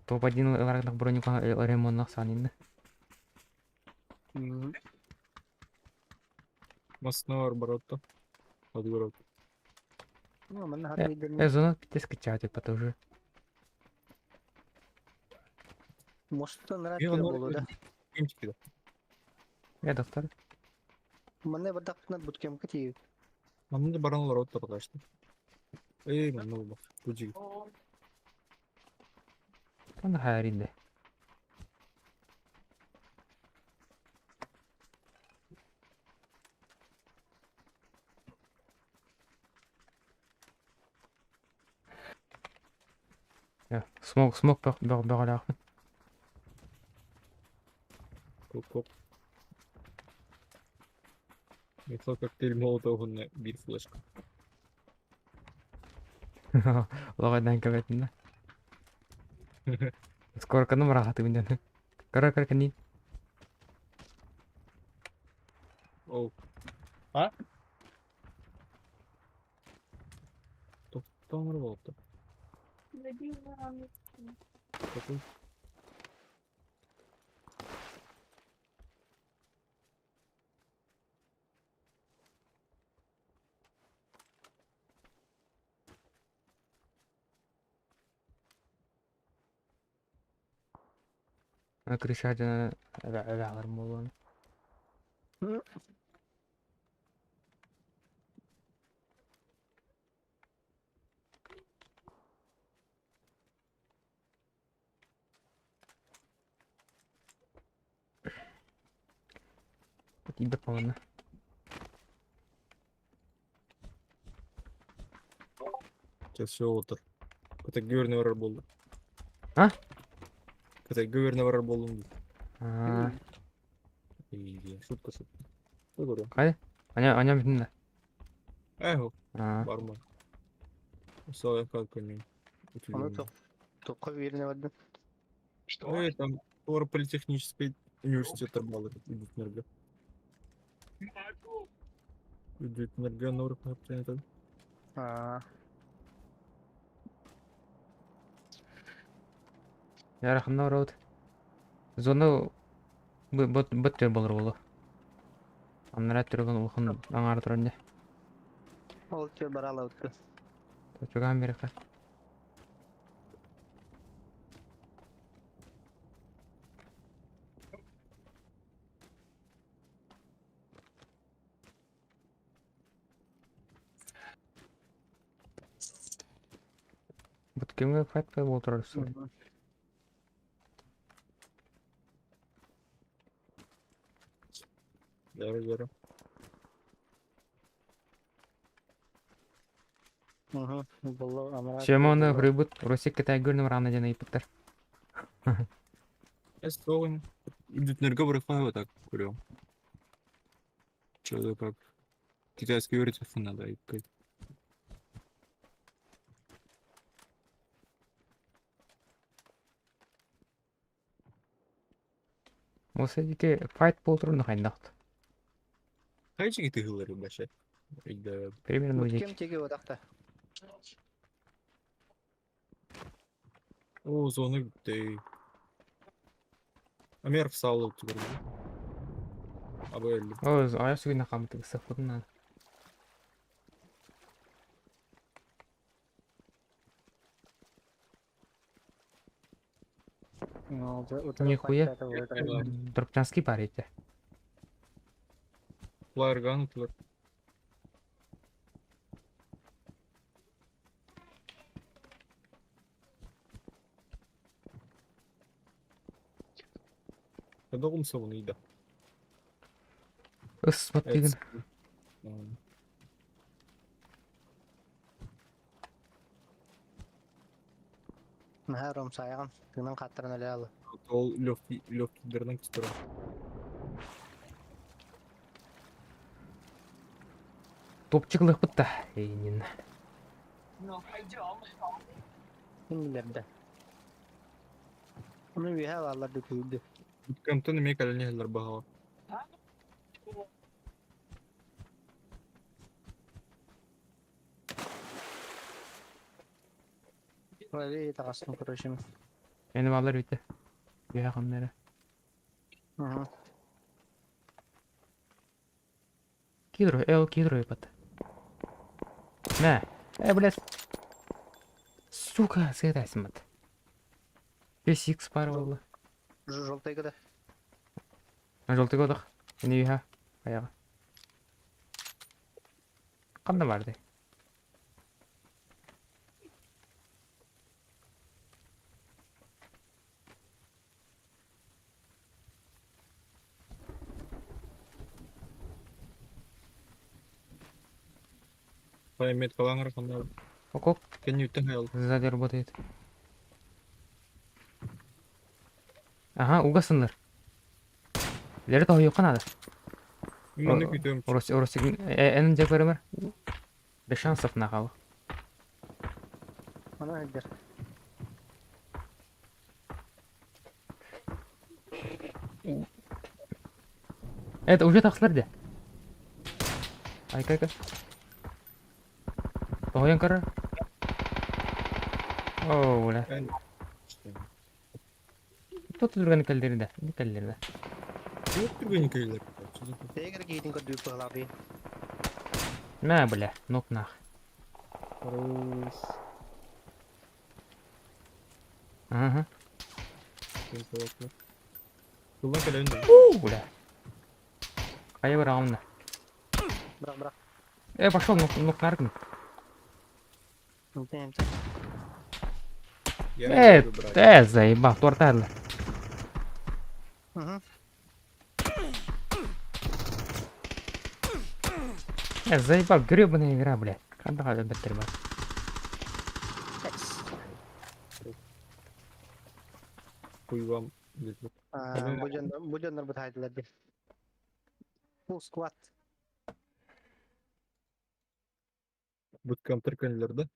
Топ-1 ыларгах бронюка ремоннаах саанинна. Маснор баротто. Подгород. Ну, манна Э, хат э, виден. зона пиздец качать уже. Мостан Мен рад болу да. Кемчики. Я доктор. Манна бардакпына буткем кати. Манна да баран олорот торгашты. Эй, манна була. Бу Оны хайринде. Я, смог, смог бөҕөлөөхпүн. Коп-коп. Михаил коктейль Молотова на бир флешка. Лоҕойдан көбөтүн да. Скорканы мырахатыбын дьон. Кыра кыра кэнниин. Оу. А? Тоқтамыр болыпты. Забил на Какой? Крыша дьоно эбэҕэлэрим буолуон. Тиийбэт буоллаҕына. Сейчас все отыр. Кытай гөверне барар болды. А? Кытай гөверне барар болдым дейді. Аа, И, шутка, шутка. Ой, хайа? Аня, аня бүтүн да. Эхо, Аа. барма. Все, как они. Оны тоқ тоққа беріне барды. Что? Ой, там Тор политехнический университет баллы идут энерго. Идут энерго, норк, Аа. Яраханна барабыт. Зона бот бот болор болу. Аннара түргөн улахан аҥаар туран дьэ. Ол төр барала өттү. Чугаһан биэриэххэ. Бут кимҥэ файт буолтурар суолай. Яра, яра. Болу амара. Семоны хрыбыт Росик Китай гөрнүм рана дьэн ыйыппыттар. Я строган. Идут энерго вот так, курю. Что-то как. Китайский говорит, надо. и как. Осы дике файт буолтурун хайдахт. Хайчики ты гылары баша. Ида. Примерно Буткем диэки. теге одақта. О, зоны ты. Америк саалы түгэр. Абы элли. О, айа сүгүнэ хамытык сыппытынан. Нихуя. Дропчанский бар ете. Флайерган утулар. Когда умсовын ида. Ыс, вот деген. Наһаа ромсайаҕын, тыынан хааттаран өлө алы. Ол легкий легкийдеринен кыстырам. Топчик лыхпыт да. Эйнин. Ну, пойдем. Ким билэрдэ. Ону үөһэ бааллар да күүрдү. Кемтен эмиэ кэлэн иһэллэр баһаҕа. Ой, таҕастым короче. Мени балар үтэ. Үөһэ ханна эрэ. Угу. Кидро, эл кидро епат. Мә. Э, блядь. Сука, сыйдайсың бат. 5x бар болды. Желтый да. Желтый годах. Эне үһэ. Аяғы. Қанда барды? Паймет калаңар ханна. Окоп. Кенни үттен хаял. Сзади работает. Ага, угасынлар. Лері тағы yo'q надо. Мені күтөм. Орос, орос, энин жек көрөмөр. Без шансов нахал. Аны элдер. Это уже тахсылар де. Айка, айка. Тоғыян кара. О, бля. Тут жүрген кәлдерінде. Не кәлдерінде. Yok түрген кейлер. Тегер кейдин көрдүү кылаби. Мә, бля, нок нах. Хорош. Ага. Тулан кэлэн. У, бля. Кая бар ағымна. Бырақ, бырақ. Э, пошел, нок, нок наркын. Э, э, заебал, тортайлы. Угу. Э, заебал, гребаная игра, бля. Қандай қалай бітір бар. Хуйвам. Бу дьоннор бытайдылар ди. Full squad. Буткамп тіркенлер да?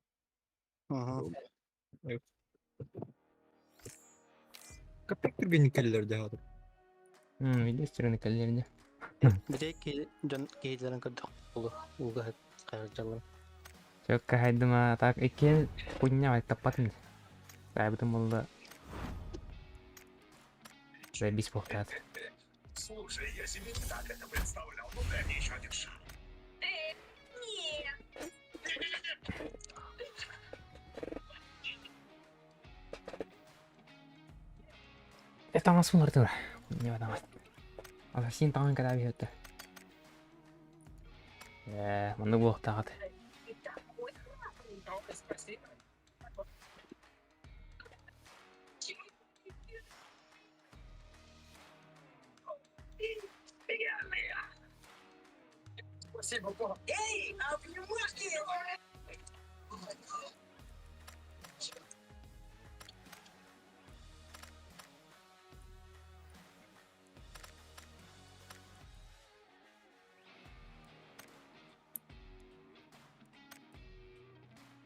Угу. Капек түрген келлер де хадыр. Видишь, түрген келлерінде. Бирек дьон кейдилерин көрдөх булу. Уга кайыржалар. Чөк кахайдыма так иккен хуйня бай таппатын. Сайбытым болды. Заебись бохтат. Слушай, я себе не так это представлял. Ну дай мне еще один шанс. Нет. Это аңасы олар тұр. Не бар Ассасин таңын кәдә бүйетті. Э, мында бохтагат. Ты такой храбрый. Ой, спасибо. Спасибо, Бог. Эй, обнимашки!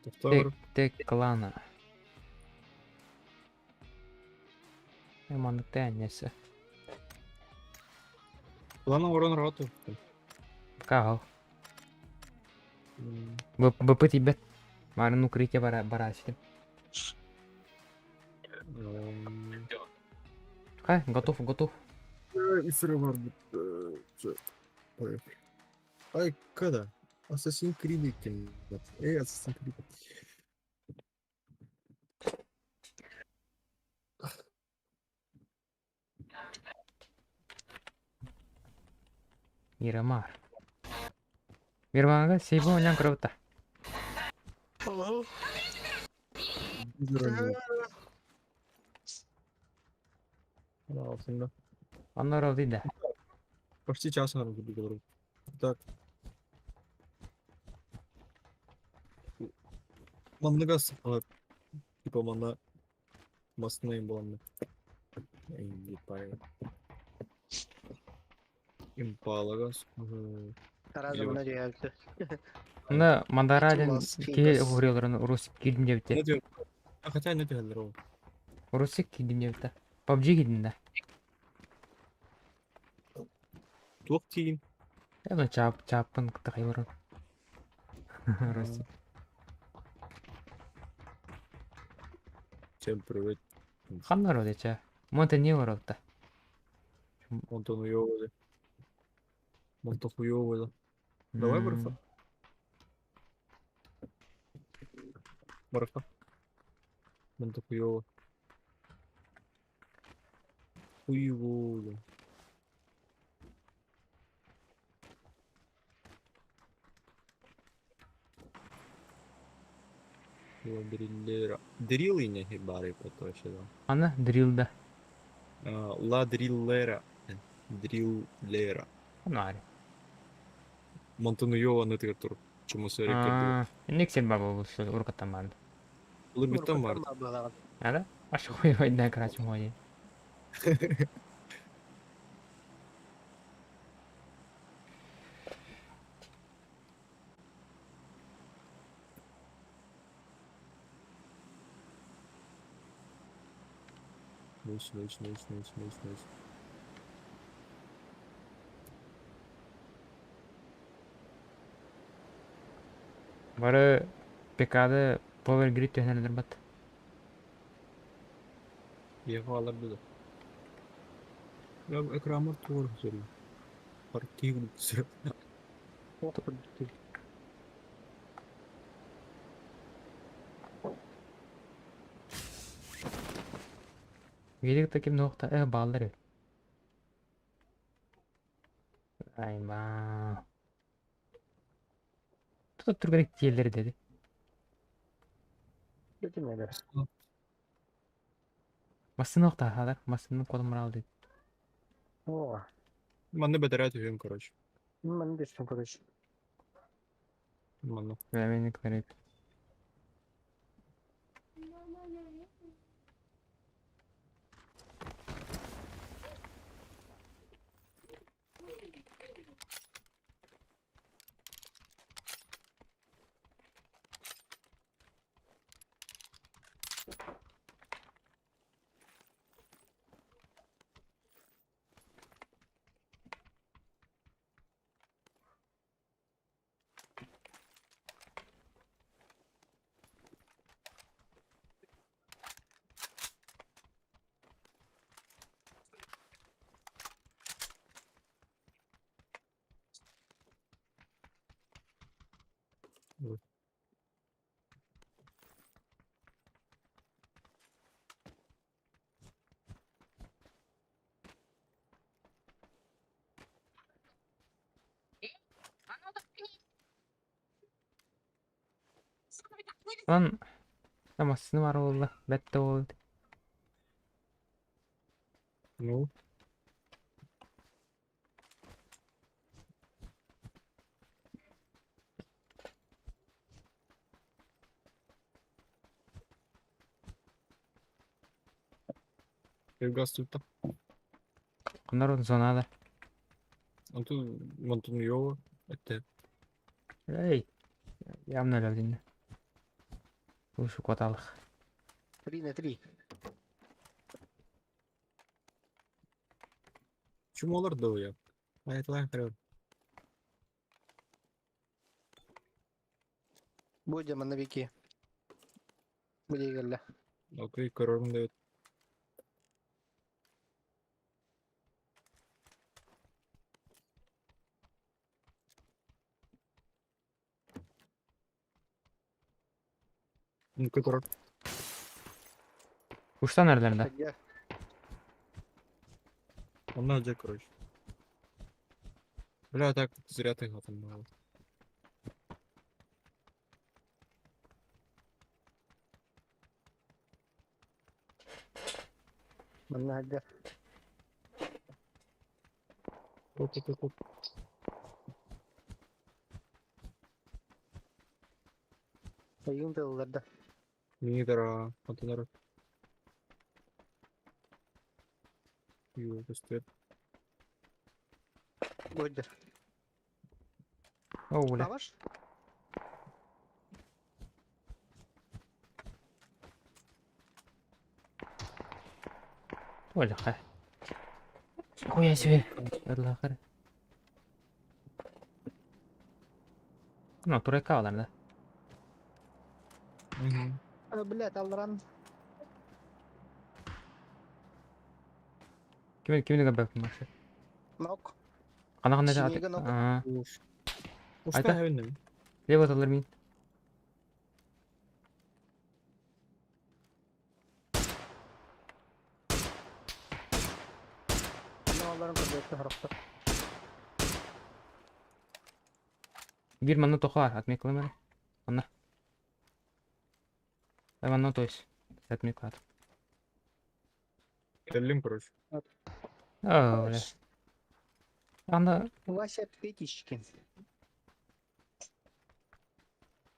Тоқтар. Тек клана. Маннык тәннесі. Плана орон роту. Кагал. БП тибет. Марын укрытие бара бара. Хай, готов, готов. Ай, когда? Assassin's Creed иккин. Эй, Assassin's Creed. Мирамар. Мирамарга сейбо онян көрөбүт. Онно оров да. Почти час надо буду говорить. Так. Манныга типа манна масны буоланна. Импалага. Аразы мына дүйәлті. Мына Мандаралин Лас киһи Вегас. уһуруоларын Рус киирдим диэбитэ. Хотя не тегелер. Русик киирдим диэбитэ. PUBG киирдим да. Туох тиин. Эбэ чаап чааппын кытта хайыларын. Русик. Всем привет. Ханна роде ча. Монте не оротта. Онтон уёвали. Монто хуёвали. Давай, Барфа. Барфа. Монто хуёво. Хуёво. Дриллера. Дрилы не хибары поточи, да. Ана дрилда. Ла дриллера. Дриллера. Анари. Монтануйова на тур. Чему сори Аа, Никсен баба был уркатаман. Лыбитам бар. Ада? Аш хуй война крачу мои. Nice, nice, nice, nice, nice, nice. Бары ПК-ды Power Grid түһэнэлэр бат. Его алар было. Я экранмар туор сөри. Паркив сөри. Гелик таким нохта баллары. Айма. Тут түргәрек тиелер деди. Масын нохта хадар, масын колым деди. О, Манны бәдәрәт үйем, короче. мен дестім, короче. Манны. Мен көрөп. Lan Массыны бар болла. Бәтте болды. Ну. Газ тут. Конор зонада. Антон Монтануйова. Это. Эй. Явно левдин. Ушу коталых. 3 на 3. Чему олар дал я? А это лайн прям. Будем на веки. Буде келді. Окей, корорм дает. Түнүккэ турар. Уштан эрэлэр да. Где? Онно дьэ, короче. Бля, так зря ты там было. Манна где? Оп-оп-оп. Ойуун тыллар да. Мидра, контейнер. Ю, көстөр. Бойдер. О, бля. Табаш? Оля, ха. Хуя себе. Аллахар. Ну, турека алар да. Угу. А, блядь, алларан. Ким кимни габак машы. Нок. Кана кана Синега нок. Аа. Уш. Айта. Ушта хәвеннем. Лево талар мин. Ну, алларан көрбөттө хорохто. Бир манна тохар, отмекла Анна. Манна то есть. Отмекла. Кэллим, короче. О, бля. Анда Вася Петичкин.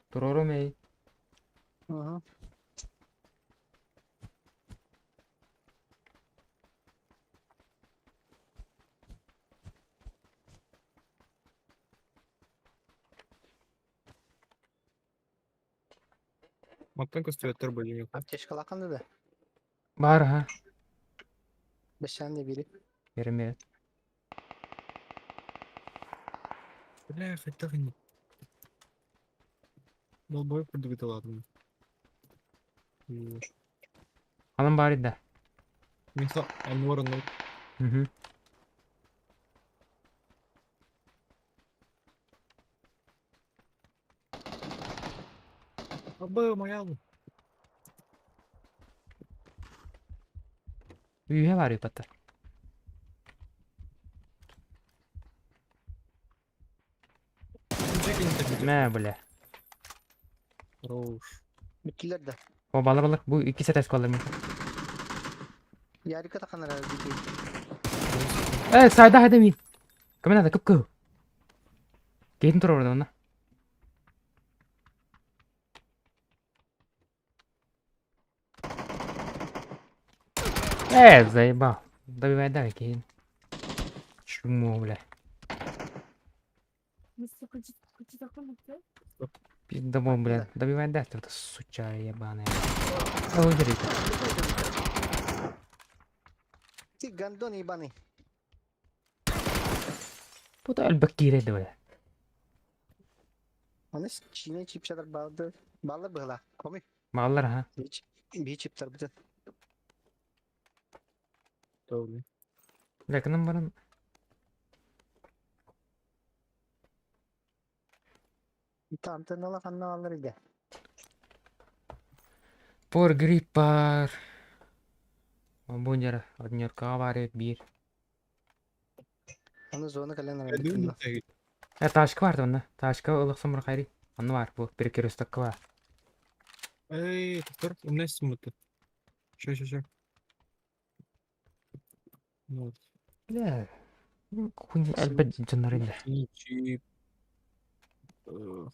турору мей. Ага. Маттан көстүбэттэр бөлүм Аптечкалаах да. Бар ха. Бэшэн де бири. Береме. Бля, хотя не. Долбой курдук ладно. Анам бар иде. Миха, анвар ну. Угу. Абы, моя. Үйе бар ипаттар. Мә, бля. Хорош. Бүттүлэр да. О, балар балар. Бу икки сәтәс калыр мин. Ярика таханара бити. Э, сайда хайда мин. Кем надо, кып кып. Кейтин турар орда онна. Э, заебал. Добивай, давай, Кейн. Чмо, бля. Пиздобол, бля. Добивай, да, ты суча ебаная. Да убери. Ты гандон ебаный. Бу да өлбөк кииреді, бля. Аны чине чипчалар балды. Баллар быһыла. Комый. Маллар, ха. Би чиптар бүтэн. Добрый. Бля, кынан баран. Антеннала ханна алар иде. Пор грипп бар. Буньяра, однерка бар бир. Аны зона кален Кәдімгі ара. Э, ташка бар онна. Ташка ылықсам бір қайри. Анны бар, бу перекрестокка бар. Эй, доктор, у меня симуты. Ща, ща, ща. Ну, Бля. Хуйня әлбәт жыннар инде. и чип. Э,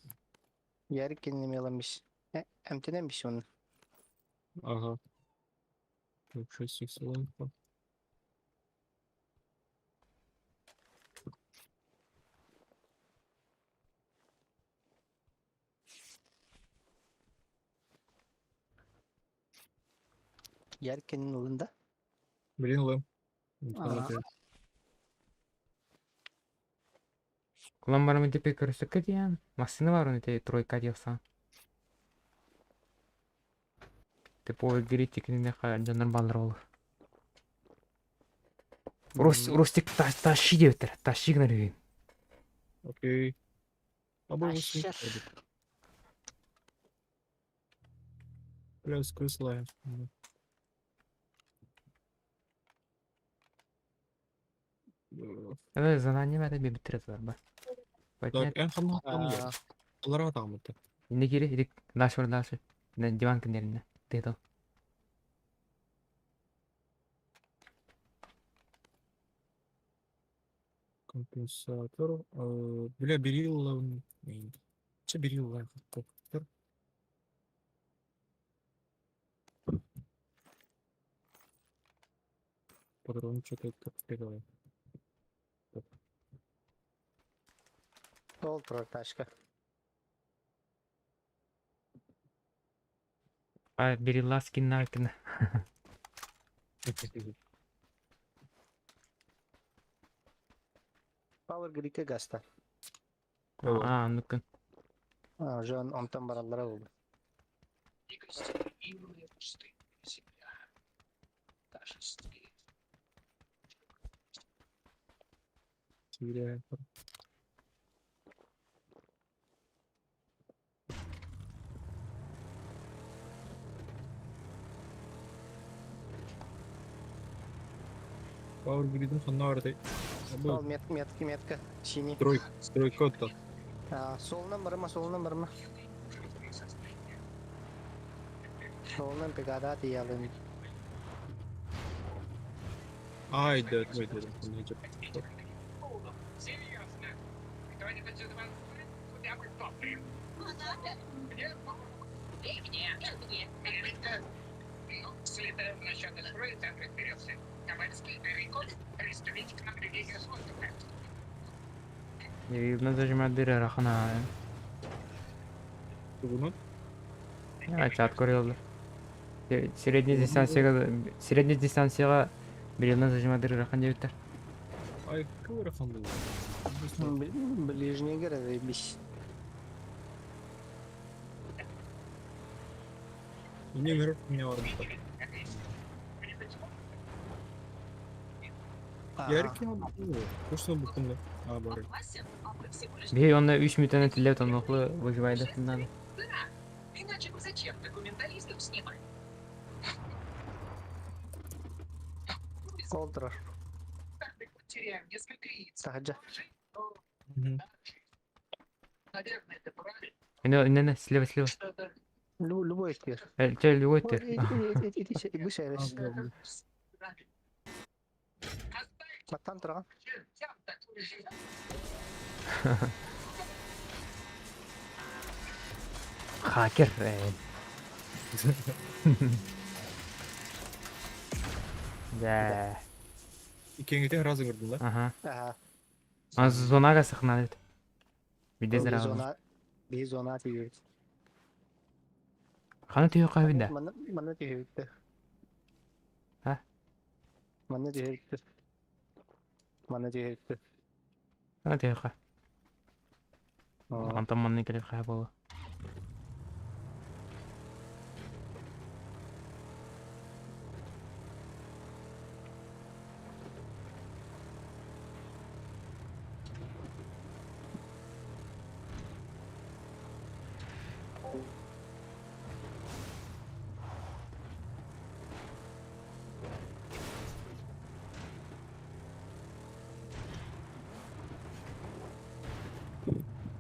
Ярик кеннемеламиш. Эмтенен биш оны. Ага. Так, 6 икс Ярик кеннин улында. Блин, лэм. Ага. Кулан барам инде перекрестокка диян. Машина бар оны те тройка диялсан. Те по грипп текинне жаннар баллар ол. Рус, Рустик таши деп таши гына деген. Окей. А был Тащи. Бля, скрысла. Это задание это бибитре бар. Так, эн хамна там я. Алара там это. Инде кире, иди дальше, дальше. Диван кенеринне. Ты то. Компенсатор. Бля, берилла. Че берилла? Компьютер. Патрон что-то как передавай. Ол турар тачка. А берилла скиннаркина. Power Grid'e gazda. Аа, ну-ка. Аа, дьон онтон бараллара буолла. Негостеприимная пустынная земля. Даже здесь. Power Grid'in ханна барды. Ол метка, метка, метка. Синий. Строй, стройка Аа, солунан барыма, солунан барыма. Солунан бригада тиийэлин. Ай, да, ой, да, да, Серьезно? Кто-нибудь из вас знает, куда мы топаем? Где? И мне, и мне. Ну, слетаем насчет строя, там разберемся. Ковальский, Риков, приступите к наблюдению с воздуха. Берилла зажимать рахана. Тугунан? Чат көрелдер. Средний дистанцияга средний дистанцияга берилла зажимать рахан дебиттер. Ай, какой рахан был? Ближний заебись. Мне мир меня орден. Ярик Точно буквально. А, бары. Бей, он 3 мүтәне телләп тонлыклы выживайды надо. Да, иначе бы зачем документалистов снимать? Ол турар. Теряем несколько яиц. Таһырдьа. Наверное, это правильно. Не, не, слева, слева. Что-то Любой тир. Че, любой тир. Бу шәрес. Маттан тураган. чертям такую жизнь. Хакер. Да. Икеңгитен разы көрдүм да. Ага. Ага. А зонага сахнады. Биде зара. Зона би зона тиер. Ханы түйө кабинда. Манна манна тиер. А? Манна тиер. Манна тиер. Ханы түйө ка. Антон манны келеп хаа болу.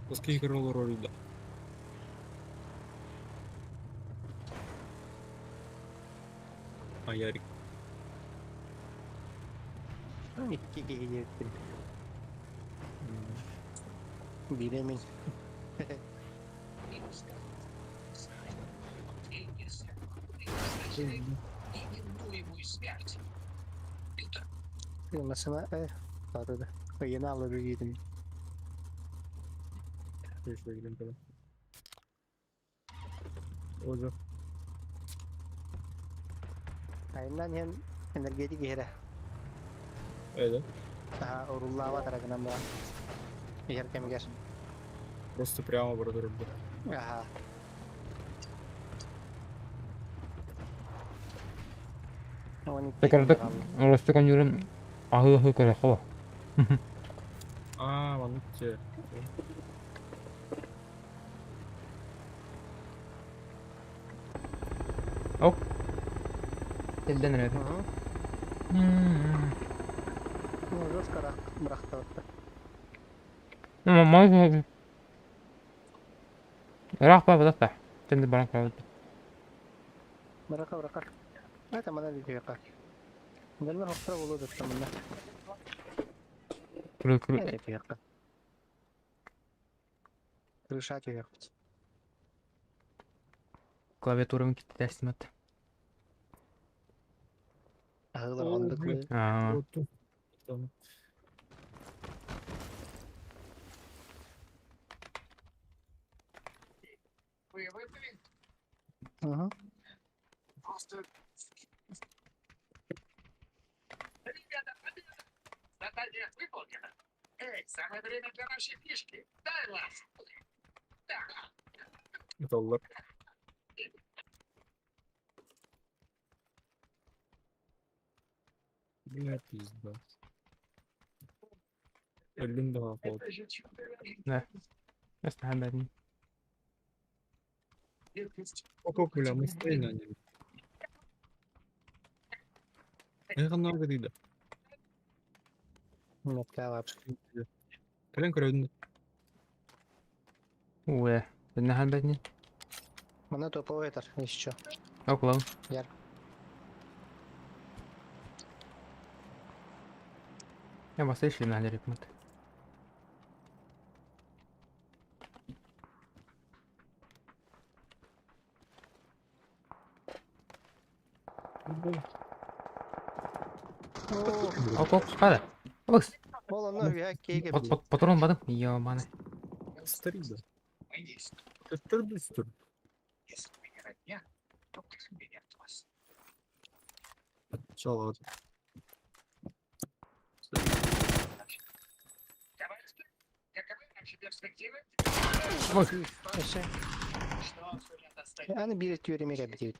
Тоски играл роль, да. А Ярик. Икки киһи Биремин. Неминуемую смерть. Это Масына э да. Ыйына алып үйдүм. Озо. Айынан хем энергетик иһэрэ. Эйда. Аха, уруллаава тарагынан ба. Иһэр кэмигэр. Просто прямо барадыр. Аха. Текердек Росток онюрун ахы ахы көрө хо. А, маннык те. Оп. Телден эрэ. Угу. Ну, жестко бырахтабытта. Ыраах баабыта да. Тенди баран калбыт. Бырака бырака. Это мана видеока. Дальше хопта болу даттамына. Күрү күрү. Это пиякка. Крыша түйәкпит. Клавиатурам китти тестимет. Ахылар онды Ой, Аа. Вот тут. Там. Угу. Просто... Ребята, победа! Задание выполнено. Эй, самое время для нашей фишки. Дай лаз. Так, Доллар. Бля, пизда. Өлдүм да қалды. это же чудо. Эстахан бәрін. Око, бля, мы стоим на нем. Я много дейді. Метка вообще. Кэлэн көрөдүн. Уэ. Теннахан бәрін. Мана топовый этар еще. Оклау. Яр. Я баста ишлем на репмат. Оп, оп, қада. Олыс. Ол аны я кейге. Патрон бадым. Ё-маны. Старида. Мы есть. Төттөр. Если вы не родня, то к меня от вас. Чалат. Товарищи, каковы наши перспективы? Ой. Эше. Что сумеет оставить Аны бир түйеремеге битет.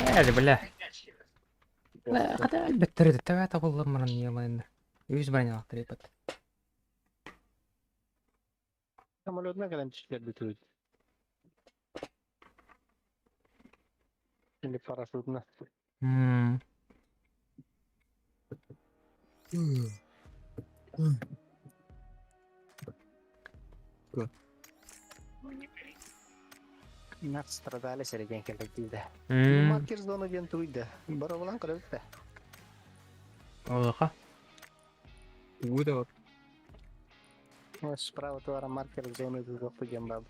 Әлі, бля. горячие? Қада әлбеттерді. Тәвә табылыр мұрын ё-маны. Үз броня лақтыр епат. Самолетна кэлэн түштер бүтүрүт. Или парашютна. Ммм. Нас страдали середен келдик дейді. Ммм. Маркер зона ден туйды. Бара булан көрөбүт да. Олықа. Уы да бар. Справа туара маркер зоны жок деген бар.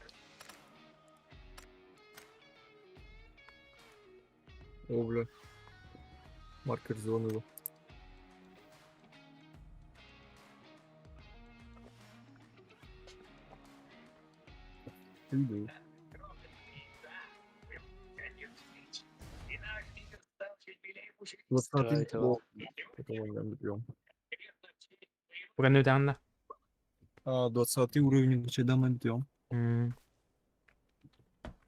О, бля. Маркер зоны был. Иду. И наш лидер стал чуть милее мужик. 20 это вот. Потом Бүгін өте анда. А, 20 уровень чайдан бьем. Ммм.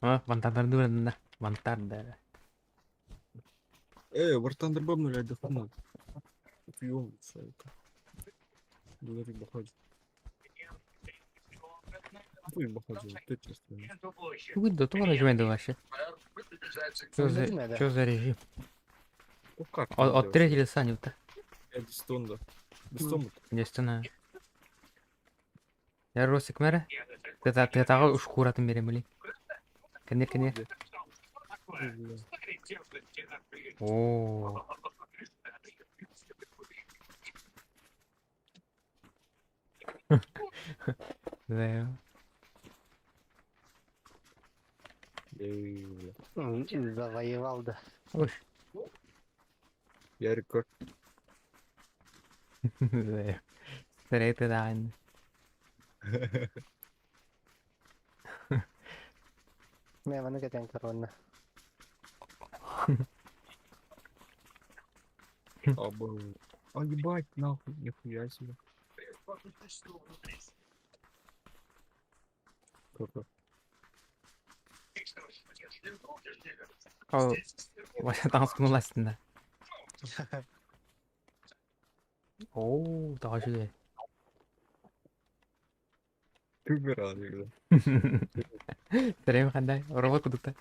А, вантардарды да. Вантарды. Эй, War Thunder бабнули, отдохнул. Пьем, это. Говори, бахади. Пусть бахади, ты честно. Бүгін да тура жмеді вообще. Что за, Надо. что за режим? Ну как? От третьего лица не то. Я дистонда. Дистонда. Естественно. Я Росик мэра. Ты тағы үш куратын берем білей. Кенер, кенер. О, да. Завоевал да. Ой. Я рекорд. Да. Старай ты да. Мен маны кетен корона. А, А ебать, нахуй, нихуя себе. Как-то. Ал, вообще таң да. О, тағы жүде. Ты выбирал, бля. Сирэйим хандай, робот курдук да.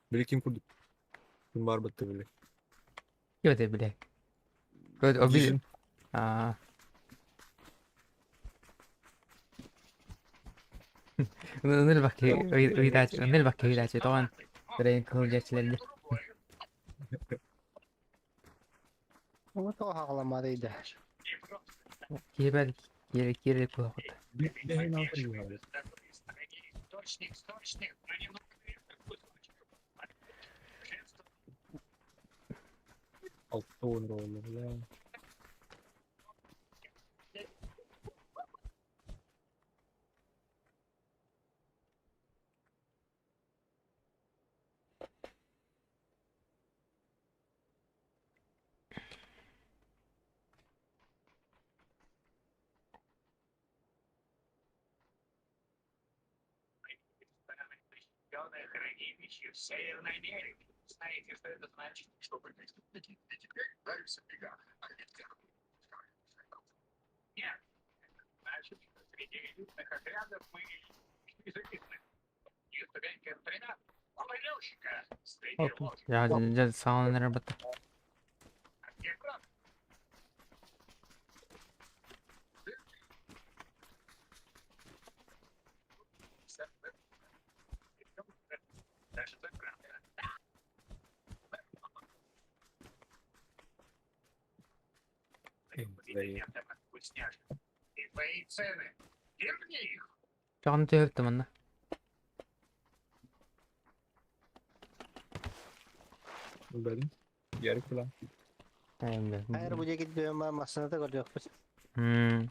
Били ким курдук. Ким баар бытты били. Ким этэй били? Дижин. Аа. Ыныр бакки ыйдаачы, ыныр бакки ыйдаачы тоҕон сирэйин кыһыл дьэччилэрди. Ону тоҕо хаҕаламматый да? Киһибэр киирэ киирэ куһаҕыт. 60 буолла. Хранилище в Северной Америке. Знаете, что это значит? Что преступники и теперь даются в бегах. А ведь как? Нет. Это значит, что среди элитных отрядов мы из элитных. И ступенька 13. Лёшка, среди ложек. Дьэ, дьэ, саҕаланан эрэр батта. А где брат? Даже это правда. Вкусняшка. И твои цены. Верни их. Чоҕун түһүптэ манна. Билбэтим. Ярик билэн. Хайыр бу диэки дөма массыната көрдүөхпүт. Мм.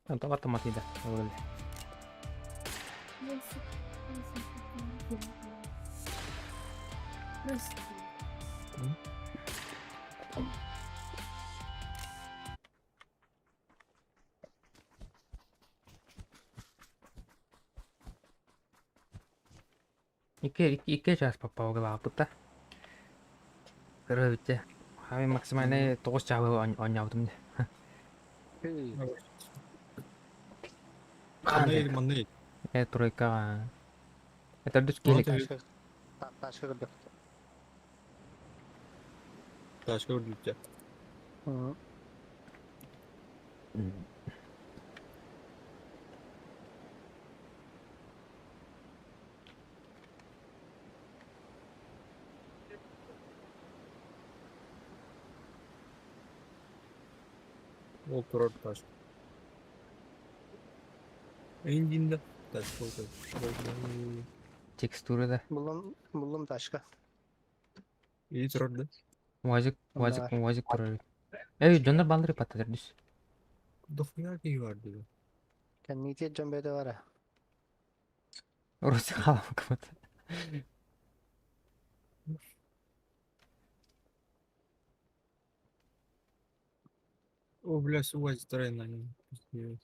Онто автоматида. Ол Прости. Икки икки час поппаугалаабыта. Көрөбүтэ. Хави максимальный тоҕус чаабы оонньообутум дии. Манный манный. Э тройкаҕа. Это төрдүс киһи. Ташка көрдөх. Ташка көрдүктэ. Ол турар ташка. Эндинде ташка ол. Текстура да. Буллум, буллум ташка. И турар да. Уазик, уазик, уазик турар. Эй, дьоннор баллары патта төрдүс. Дохуя киһи бар диye. Кэнниити дьон бэйэтэ бара. Руси халамыкмыт. О, бля, УАЗ тройна. Пиздец.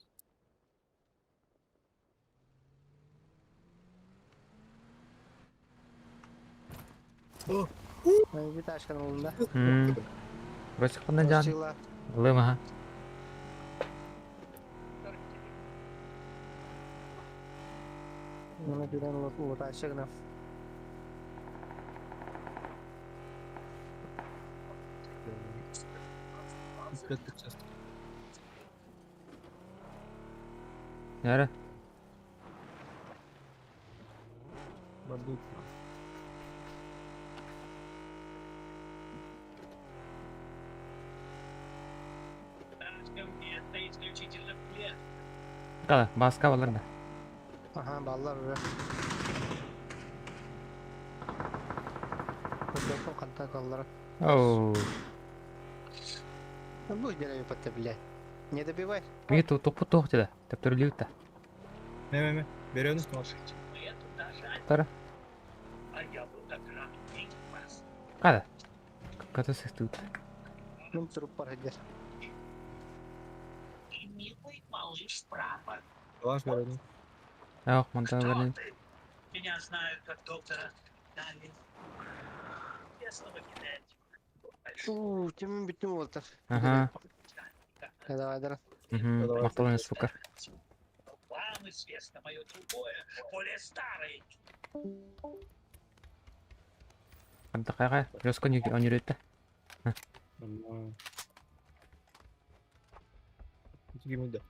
О, Би ташканы буллум да. Руси ханна жан. Сила. Лымаха. Оны билен улутаачы гына. Опять часто. Нара. Бардук. Это исключительно плен. Кала, баска балар да. Аха, баллар уже. Көрдөккө ханта каллара. Оу. Ну, деревья потепле. Не добивай. Миги туппут туох деді. Төптөрүлүүт да. Ме ме ме. Берёнүс Тара. А я был так рад увидеть вас. Када. Ката сыстыут. Мин туруп бар хедер. И милый малыш справа. Алаш берёнүс. Ах, мантан Кто берин. ты? Меня знают как доктора Дали. Я снова кидать. Уу, тимин бүттүм болтар. Аха. Давай, давай. Мгм. Макталын сука. Хайа, жестко не Нормально. Кимде?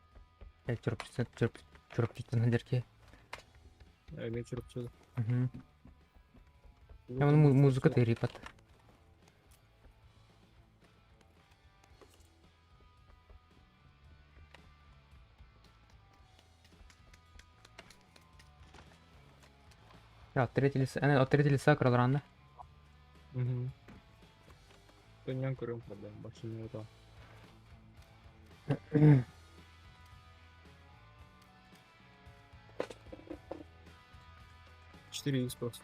Чурапчыттан хадерки. Мен чурапчыда. Угу. Я музыка тырипат. Я от третьего лица, от третьего лица кралран, Угу. Тонян көрөм проблем, башын не ота. 4 икс просто.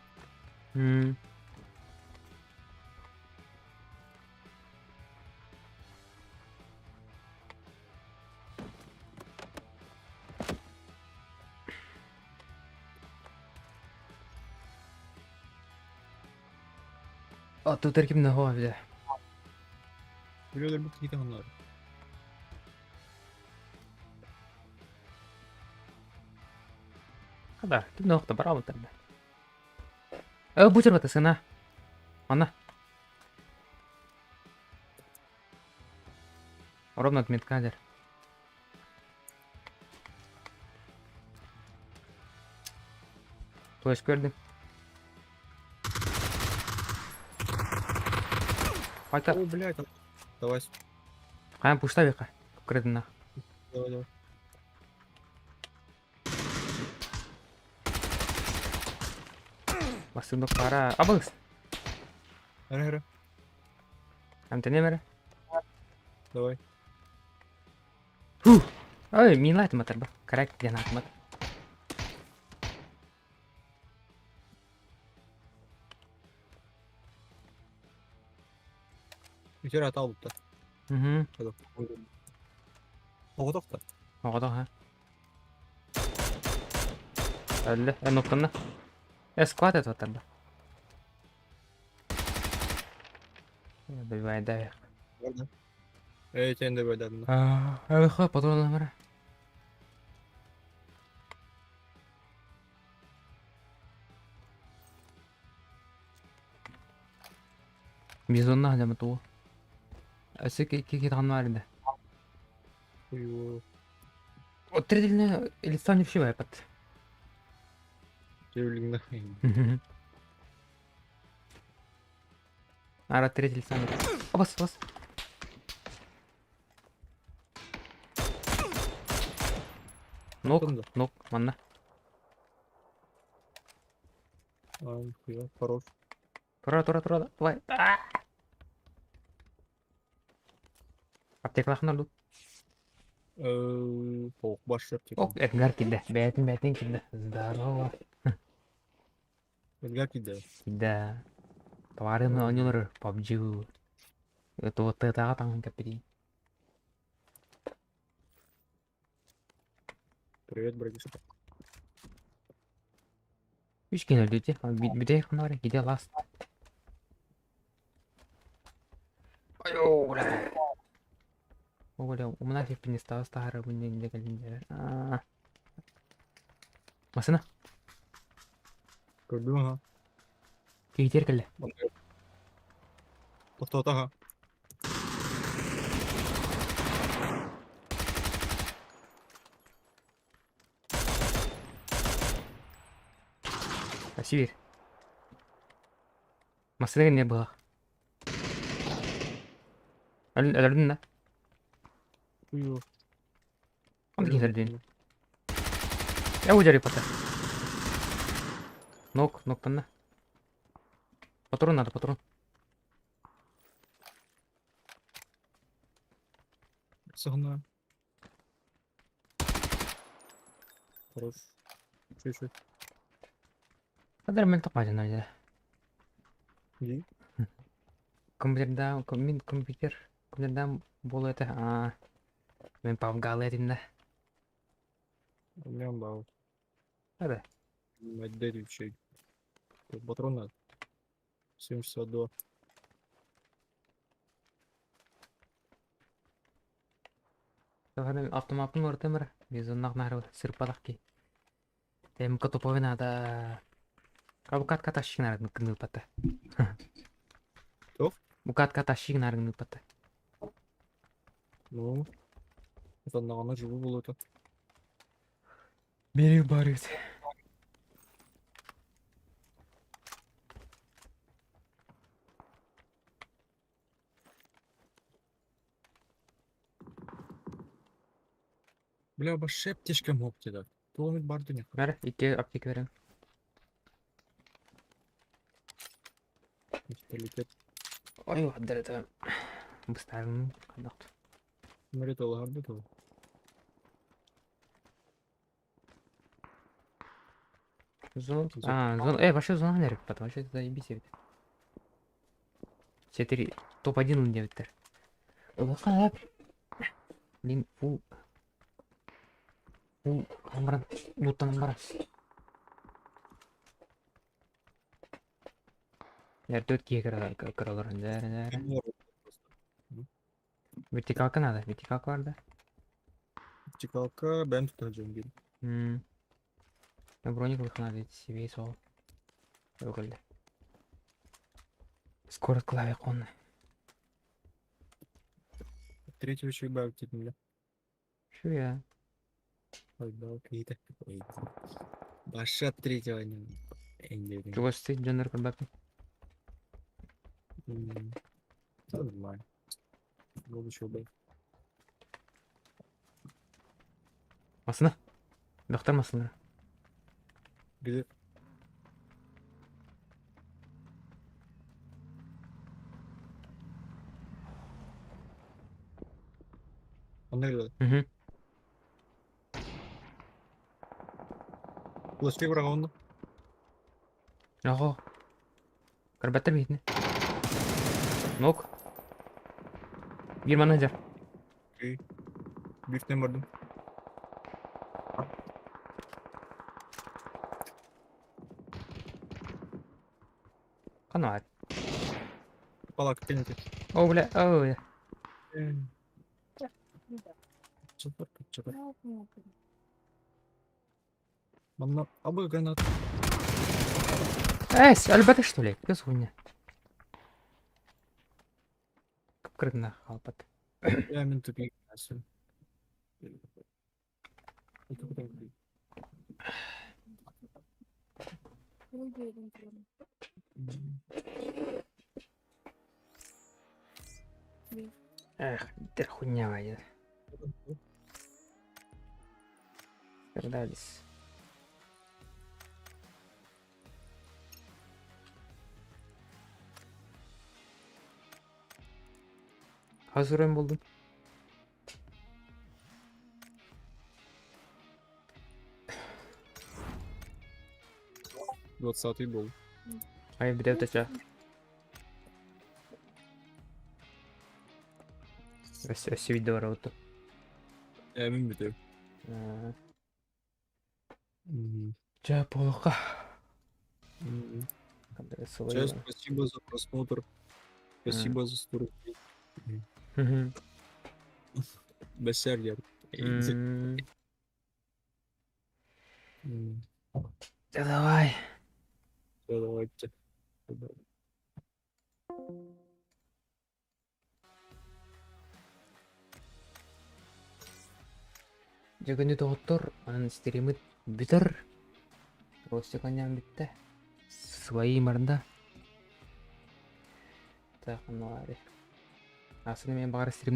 А тут эрким на голове. Билиолар бу киһи ханнар. Да, тут нохта браво там. Бутер это сына. Она. Ровно отметкадер. Флеш көрдүм. Қайта. О, блядь. Давай. Қайын пушта бека. Кірдін. Давай, давай. Басымды қара. Абылыс. Әрі, әрі. Әмтене мәрі. Давай. Фу. Ой, мин айтматыр ба. Коррект ден айтмат. Үтер ата алыпты. Угу. Оғыдық та. Оғыдық, ha. Әлі, ноқтаны. Склад етіп жатыр ба. Добивай, давай. Эй, сен де бөлдәдім. Эх, патронlar. Бизонна хадама ту. Өсө ки ки бар иде. Ой, Отредилне лицо не вшивай пат. Жебілгінде. Ара третий лицо. Бас, бас. Нок, нок, манна. А, нихуя, хорош. Тура, тура, тура, давай. Аптекалахнар ду. Ох, баш аптека. Ок, Эдгар килде. Бәтин, бәтин килде. Здорово. Эдгар килде. Да. Товарым ойнолор PUBG. Это вот это там капри. Привет, братишка. Үч кен өлдү те. Бүдей ханар, гиде ласт. Айо, бля. О, бля, у меня фиг не стало старый, мне не калинде. Машина. Көрдүм, ага. Кейтер келе. Тоқтат, ага. Спасибо. Машина не было. Өлөрдүн да. Уйо. Он кейтер Я удери пота. Нок, нок танна. Патрон надо, патрон. Сығына. Хорош. Чуть-чуть. Кадр мен топмадын ойда. Ди. Компьютерда, мин компьютер, компьютерда болу это, а мен павгал этим да. У меня бал. Да. Отдали Тут патрон надо. 72. Автоматын ортамыр, без оннақ нары сырпалақ ки. МК туповой надо. Букатка тащи гыныппата. Туох? Букатка тащи гыныппата. Ну, отонноҕуна живу буолуо Бери барыт. Бля, вообще аптечка мог тебе. Туох бар дүние. Бэр, икки аптека берем. Менталитет. Ой, это Быстарым. Мөрөт олоһор да Зон. А, зон. Вообще зона нерв, потому что это заебись ведь. Четыре. Топ-1 он девяттер. Блин, фу. Фу, амбран. Лутан амбран. Төрт кие кыралар. Вертикалка надо, вертикалка бар да. Вертикалка бэм тут бир. Броник надо себе сол. Өгілді. Скорость клаве конны. Третьего человека бля. Шу я. Ой, да, какие-то. Ой. Баша третьего не. Чего стоит Джоннер Курбапи? Нормально. Был еще бэй. Масына. Доктор масына. Где? Он наверное. Угу. Лучше врага Ого. Карбаттар битне. Нок. Бир менеджер. Биртен бардым. Канар. Палак, пенити. О, бля, о, бля. Чапар, чапар. Манна, абы гранат. Эс, альбата что ли? Кыз хуйня. Кыпкыргына халпат. Я мен тупик. Эх, дыр хуйня вайдет. Страдались. Hazır buldum. 20-й был. Ай, bir de Өссө өссө видео бар оту. Я мен бүтүм. Жа полоқа. Сейчас спасибо за просмотр. Спасибо за 100 рублей. Бессердер. Да давай. Всё, давайте. Дьэ доҕоттор, онон стриммит бүтэр. Ростик оонньоон бүттэ. Свои барда. Так, ну Асын мен баҕар стрим